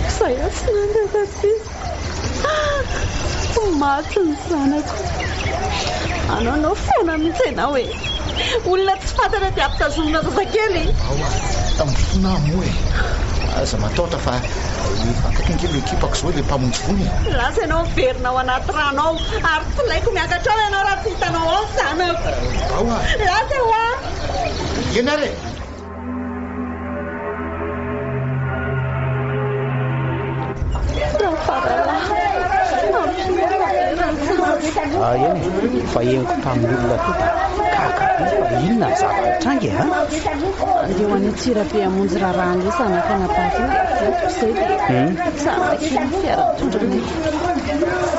Izay aho tsy nangataka izy. Maty ny zanako. Anaonao foana mihitsy ianao e. Olona tsy fantatra dia ampitazomina zazakely. Ao a, mifona aho moa e. Aza matahotra fa efa akaiky ange ilay ekipako izao ilay mpamonjy voina e. Lasa ianao miverina ao anaty rano ao ary tsy laiko miakatra ao ianao raha tsy hitanao ao ny zanako. Ao a. Lasa hoa. Eny ary e. Faralahy, ampio fa very ny zanako. Ah, eny e, efa henoko tamin'ny olona teo dia gaga be fa inona ny zava-nitranga e, an? Andeha ho any Antsirabe hamonjy raharaha an'ilay zanaka anabavy io dia vadiko izay dia nijanona kely ny fiara nitondra anay.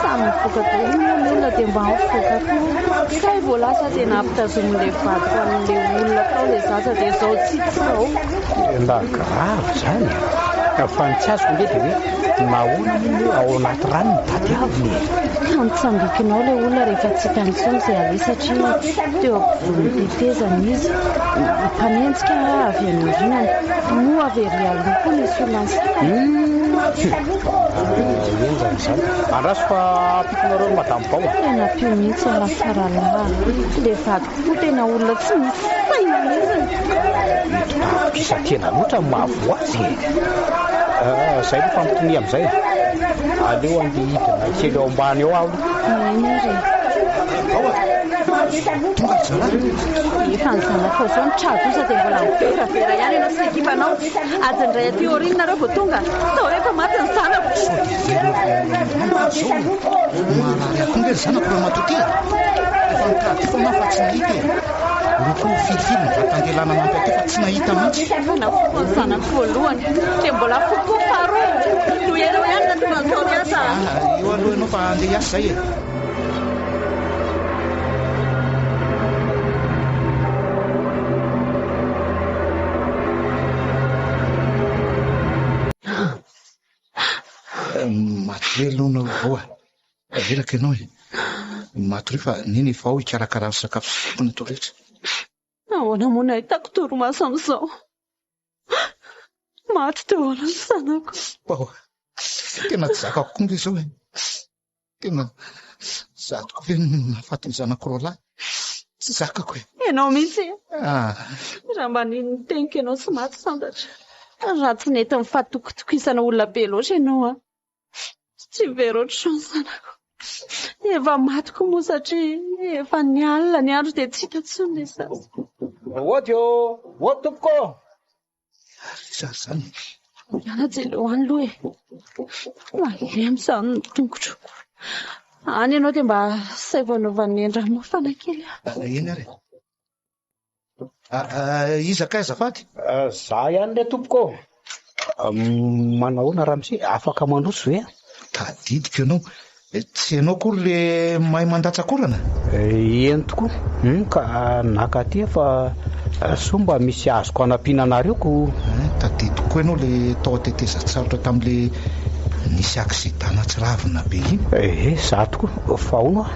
Samy mivoaka daholo moa ny olona dia mba mivoaka koa. Kay vao lasa dia nampitazomin'ilay vadiko an'ilay olona tao ilay zaza dia izao tsy hita izao. Tena grave izany e! Fa ny tsy azoko ange dia hoe nahoana moa no hoe ao anaty rano no tadiavina e? Ka nitsambikinao ilay olona rehefa tsy hitany intsony izay aleha satria teo ampovoan'ny tetezana izy. Mpanenjika avy any aorianany. Moa avy ery aloha koa nisy olona nisakana. Henjana izany. Andraso fa ampiako nareo ry madame Bao a. Tena ampio mihitsy ary Faralahy. Ilay vadiko koa tena olona tsy misy saina mihitsy. Mety mpahatokisan-tena loatra no mahavoa azy e. Izay aloha fa mitonia amin'izay e. Aleo andeha hidina kely ao ambany ao aho aloha. Eny ary e. Bao a. Tonga ry zalahy. Efa ny zanakao izao no tra-doza dia mbola miveravera ihany ianao sy ny ekipanao. Adiny iray aty aoriana nareo vao tonga. Sao rehefa maty ny zanako. Sao dia very eo ambony izao e. Marary ahy koa nge ny zanako ramatoa ty e. Efa nitady foana aho fa tsy nahita e. Ireo koa firifiry ny vatan-dehilahy nanampy ahy teo fa tsy nahita mihitsy. Efa nafoiko ny zanako voalohany dia mbola afoiko koa faharoa. Noho ianao ihany nahatonga an'izao niasa. Eo aloha ianao fa andeha hiasa izay e. Matoria aloha anao vao a. Reraka ianao e. Matoria fa neny efa ao hikarakara ny sakafo sy tokony atao rehetra. Ahoana moa no ahitako torimaso amin'izao? Maty daholo ny zanako. Bao, tena tsy zakako koa nge izao e. Tena za tokoa ve no nahafaty ny zanako roalahy? Tsy zakako e. Ianao mihitsy e. Ah. Raha mba nino ny teniko ianao tsy maty santatra. Raha tsy nety nifatokitokisana olona be loatra ianao an. Tsy very ohatr'izao ny zanako. Efa maty koa moa satria efa nialina ny andro dia tsy hita intsony ilay zaza. Ody ô! Ody tompoko ô! Iza ary izany e? Miala jereo any aloha e. Malemy izany ny tongotro. Any ianao dia mba asaivo anaovan'i Neny rano-mafana kely aho. Eny ary e. Iza kay azafady? Za ihany re tompoko ô. Manahoana ramose, afaka mandroso ve? Tadidiko ianao. Tsy ianao akory le mahay mandatsa-korana? Eny tokoa. Hum, ka naka aty aho fa soa mba misy azoko hanampiana anareo ko. Tadidiko koa ianao le tao an-tetezan-tsarotra tamin'le nisy accident nahatsiravina be iny. Ehe, za tokoa. Fa hono hoa,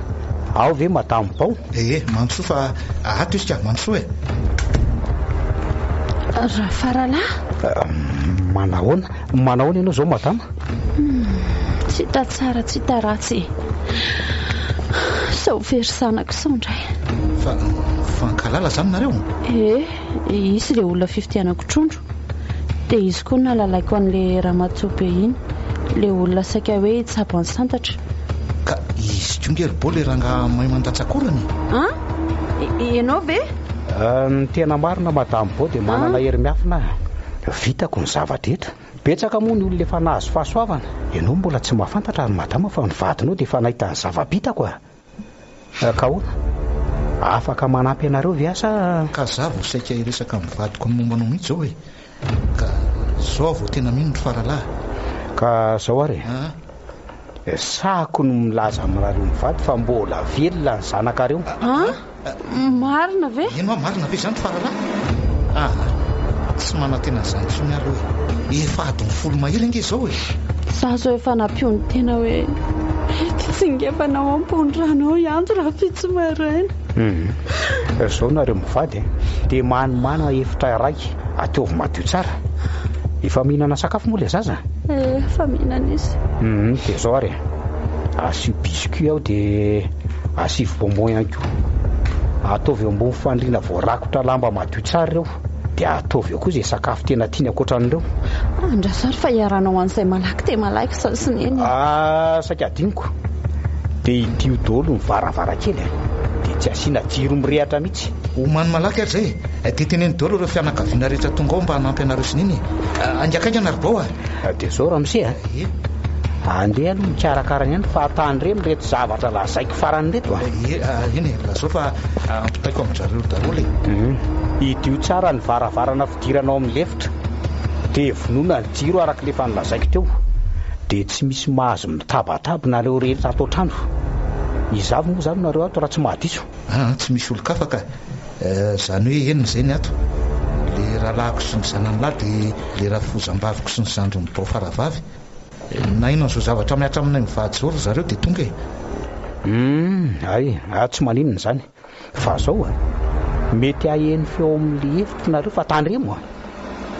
ao ve madame Bao? Ehe, mandrosoa fa ato izy ka, mandrosoa e. Rafaralahy? Manahoana, manahoana ianao izao madama? Tsy hita tsara, tsy hita ratsy e. Sao very zanako sao indray. Fa mifankahalala izany nareo? Ee, izy ilay olona fividianako trondro. Dia izy koa no nahalalaiko an'ilay ramatoa be iny, ilay olona saika hoe hitsabo an'i Santatra. Ka izy koa nge ry Bô ilay rangahy mahay mandatsa-korana e! An? Ianao ve? Ny tena marina Madame Bô dia manana hery miafina aho. Vitako ny zava-drehetra. Betsaka moa ny olona efa nahazo fahasoavana. Ianao mbola tsy mahafantatra ry Madama fa ny vadinao dia efa nahita ny zava-bitako a! Ka ahoana? Afaka manampy anareo ve aho sa. Ka za vao saika hiresaka amin'ny vadiko ny momba anao mihitsy zao e! Ka zao aho vao tena mino ry faralahy. Ka zao ary e! Sahako ny milaza aminareo mivady fa mbola velona ny zanakareo. An? Marina ve? Eny hoa, marina ve izany ry faralahy? Aa, tsy manantena an'izany intsony aho aloha e! Efa adiny folo mahery ange izao e! Izaho izao efa nampionon-tena hoe mety hitsingevana ao ambony rano ao i Antso rahampitso maraina. Hum, izao nareo mivady e, dia manomàna efitra iray, ataovy madio tsara. Efa mihinana sakafo moa ilay zaza? Eh, efa mihinana izy. Hum, dia izao ary e, asio biscuit ao dia asivo bonbon ihany koa. Ataovy eo ambony fandriana voarakotra lamba madio tsara ireo, dia ataovy eo koa izay sakafo tena tiany ankoatran'ireo. Andraso ary fa hiaranao an'izay malaky dia malaky izaho sy Neny e. Ah, saika adinoko. Dia idio daholo ny varavarankely e. Dia tsy asiana jiro mirehatra mihitsy. Omano malaky ary izay e. Dia teneno daholo ireo fianakaviana rehetra tonga ao mba hanampy anareo sy Neny e. Haingakaingana ry Bao a. Dia izao ramose a. Ie. Andeha aloha hikarakara ny any fa tandremo ireto zavatra lazaiko farany ireto a. Eny e, lazao fa ampitaiko amin-dry zareo daholo e. Hidio tsara ny varavarana fidirana ao amin'ny lefitra. Dia vonoina ny jiro araka ilay efa nolazaiko teo. Dia tsy misy mahazo mitabataba nareo rehetra ato an-trano. Iza avy moa izany nareo ato raha tsy mahadiso? Aa, tsy misy olon-kafa ka. Izany hoe enina izay ny ato. Ilay rahalahiko sy ny zanany lahy dia ilay rafozam-baviko sy ny zandriny bao faravavy. Naheno an'izao zavatra mihatra aminay mivady izao ry zareo dia tonga e. Humm, hay, ah tsy maninona izany. Fa zao a, mety haheno feo ao amin'ilay efitra nareo fa tandremo a.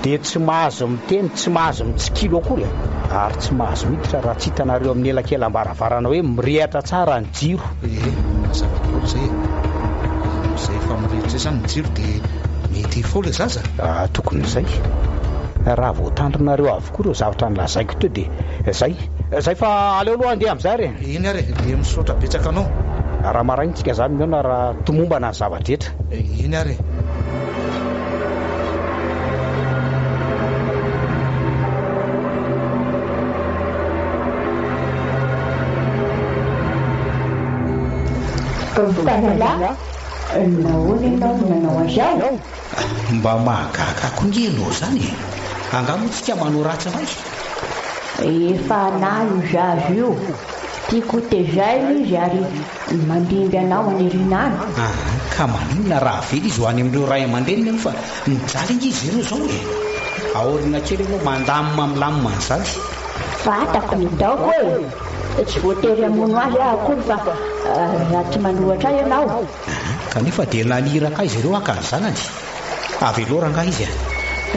Dia tsy mahazo miteny, tsy mahazo mitsikilo akory a. Ary tsy mahazo miditra raha tsy hitanareo amin'ny elakelam-baravarana hoe mirehatra tsara ny jiro. Ee, mazava daholo izay e. Amin'izay efa mirehitra izay izany ny jiro dia mety hifoha ilay zaza? Ah, tokony izay. Raha voatandrinareo avokoa ireo zavatra nolazaiko teo dia izay. Izay fa aleo aloha handeha amin'izay ary e. Eny ary e, dia misaotra betsaka anao. Raha maraina tsika izany mihaona raha tomombana ny zava-drehetra. Eny ary e. Faralahy, nahoana ianao no nanao an'izao? Mba mahagaga koa nge ianao izany e! Angaha moa tsika manao ratsy indray? Efa anah io zaza io. Tiako ho tezaina izy ary mandimby anao any aoriana any. Aa ka maninona raha avela izy ho any amin'ireo ray aman-dreniny aloha fa mijaly ange izy ireo izao e! Aoriana kely ianao mandamina milamina an'izany. Fantako ny ataoko e! Tsy voatery hamono azy aho akory fa raha tsy manohatra ahy ianao. Aa kanefa dia naniraka ahy izy ireo haka ny zanany. Avelao rangahy izy a!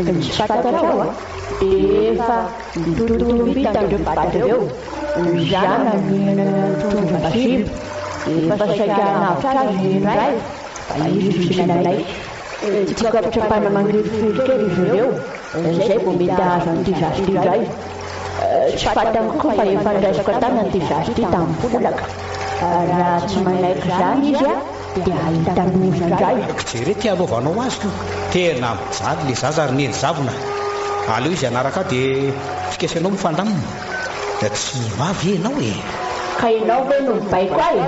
Misy fantatrao a! Efa nitototombita ireo mpivady ireo, ny zanany nihinana ny trondro vazimba, efa saika hanavotra azy ny iray fa izy no tsy nanaiky. Tsy kapotrapana mangirifiry kely izy ireo, izay vao mety hahazo an'ity zaza ity indray. Tsy fantany koa fa efa noraisiko an-tanana ity zaza ity tamin'ny folaka. Raha tsy manaiky izany izy dia hahita loza indray. Jereo ty anaovanao azy ko! Tena mijaly le zaza ry neny zavona a! Aleo izy hanaraka ahy dia fikasanao mifandamina. Tsy ho avy ve ianao e? Ka ianao ve no mibaiko ahy e?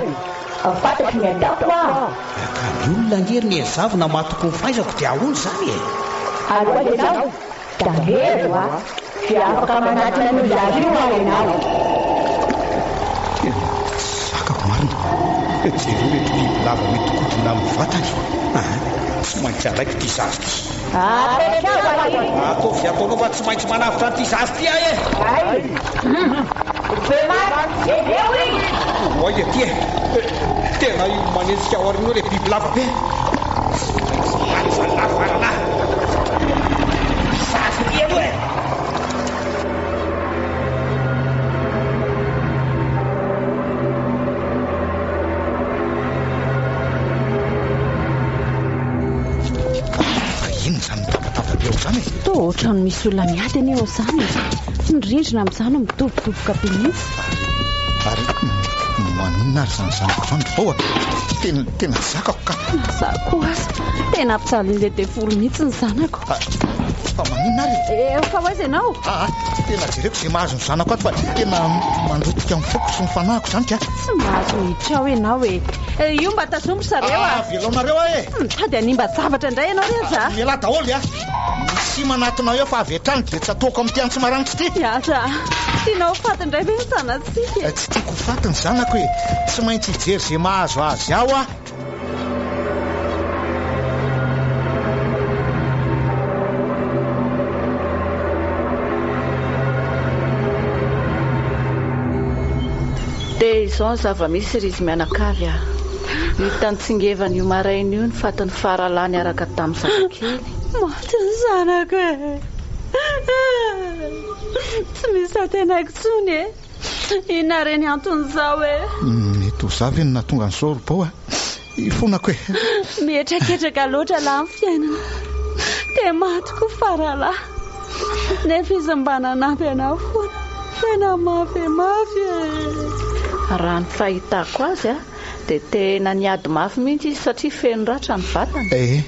Fantatro ny ataoko ah! Ka ny olona ange ry neny zavona matoky ny fahaizako dia ahoana izany e? Ary ho aiza ianao? Tandremo a! Tsy afaka manatona an'io zaza io aho ianao. Tena tsy zakako marina. Jereo ireto bibilava mihodinkodina amin'ny vatany. Aa! Tsy maintsy alaiko ity zaza ity. Apetraho ahy! Ataovy izay ataonao fa tsy maintsy manavotra an'ity zaza ity aho e! Hay! Bematy, jereo izy! Oay aty e! Tena io manenjika ao aoriana io ilay bibilava be. Tsy maintsy lany izany lahy faralahy. Zaza ity aloha e! Fa inona izany mitabataba be ao izany e? Toa ohatran'ny misy olona miady anie ao izany e. Ny rindrina amin'izany midobodoboka be mihitsy. Ary maninona ary izany zanako izany ry Bao a? Tena, tena tsy zakako ka. Na za koa aza. Tena ampijalian'ilay devoly mihitsy ny zanako. Fa maninona ary e? Eh, fa ho aiza ianao? Aa, tena jereko izay mahazo ny zanako ato fa tena mandrotika ny foko sy ny fanahiko izany ka. Tsy mahazo miditra ao ianao e. Eh, io mba tazomy ry zareo a. Ah, avelaonareo aho e. Mitady hanimba zavatra indray ianao ry aza. Mialà daholo a. Misy manatona eo fa avy hatrany dia tsatohako amin'ity antsy maranitra ity. Miasa. Tianao ho faty indray ve ny zanatsika e? Tsy tiako ho faty ny zanako e. Tsy maintsy hijery izay mahazo azy ao aho. Dia izao ny zava-misy ry izy mianakavy a! Hita nitsingevana io maraina io ny fatin'i Faralahy niaraka tamin'ny zazakely. Maty ny zanako e! Tsy misy antenaiko intsony e! Inona re ny anton'izao e? Mety ho za ve no nahatonga an'izao ry Bao a? Ifonako e! Mihetraketraka loatra lahy ny fiainana. Dia maty koa Faralahy. Nefa izy mba nanampy anah foana. Tena mafy dia mafy e! Raha ny fahitako azy dia tena niady mafy mihitsy izy satria feno ratra ny vatany. Eh,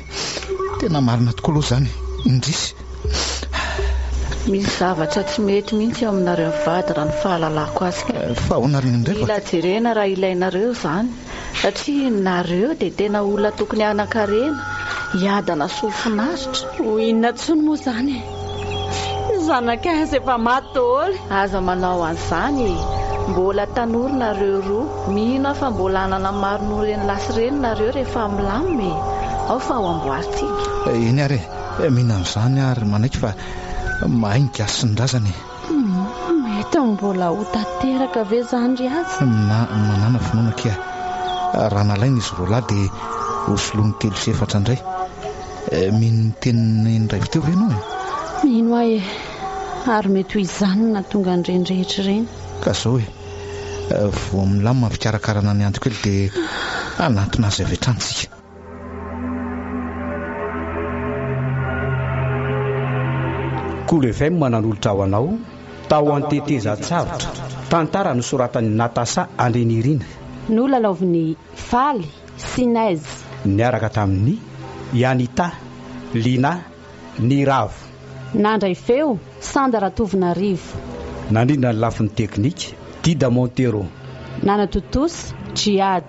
tena marina tokoa aloha izany. Indrisy. Misy zavatra tsy mety mihitsy eo aminareo mivady raha ny fahalalako azy ka. Fa ahoana ary indray fa. Mila jerena raha ilainareo izany satria nareo dia tena olona tokony hanan-karena, hiadana sy ho finaritra. Ho inona intsony moa izany e? Ny zanakay aza efa maty daholo. Aza manao an'izany e! Mbola tanora nareo roa. Mino aho fa mbola hanana maro noho ireny lahy sy ireny nareo rehefa milamina e! Ao fa ho amboarintsika. Eny ary e! Mino an'izany aho ary manaiky fa mahay ny gasy sy ny razana e! Mety mbola ho tanteraka ve izany ry aza? Na manana finoana akia. Raha nalaina izy roalahy dia ho soloiny telo sy efatra indray. Mino ny tenin'i Niraivo teo ve ianao e? Mino aho e! Ary mety ho izany no nahatonga an'ireny rehetra ireny. Ka izao e! Vao milamina ny fikarakarana ny antoko kely dia hanantona azy avy hatrany isika. Kolo FM nanolotra ho anao Tao an-tetezan-tsarotra, tantara nosoratan'i Natasha Andrianirina. Nolalaovin'i Faly sy Nez. Niaraka tamin'i Yanita, Lina, Niravo. Nandray feo, Sanda Ratovonarivo. Nandrindra ny lafiny teknika, Dida Montero. Nanatontosa, Djihad.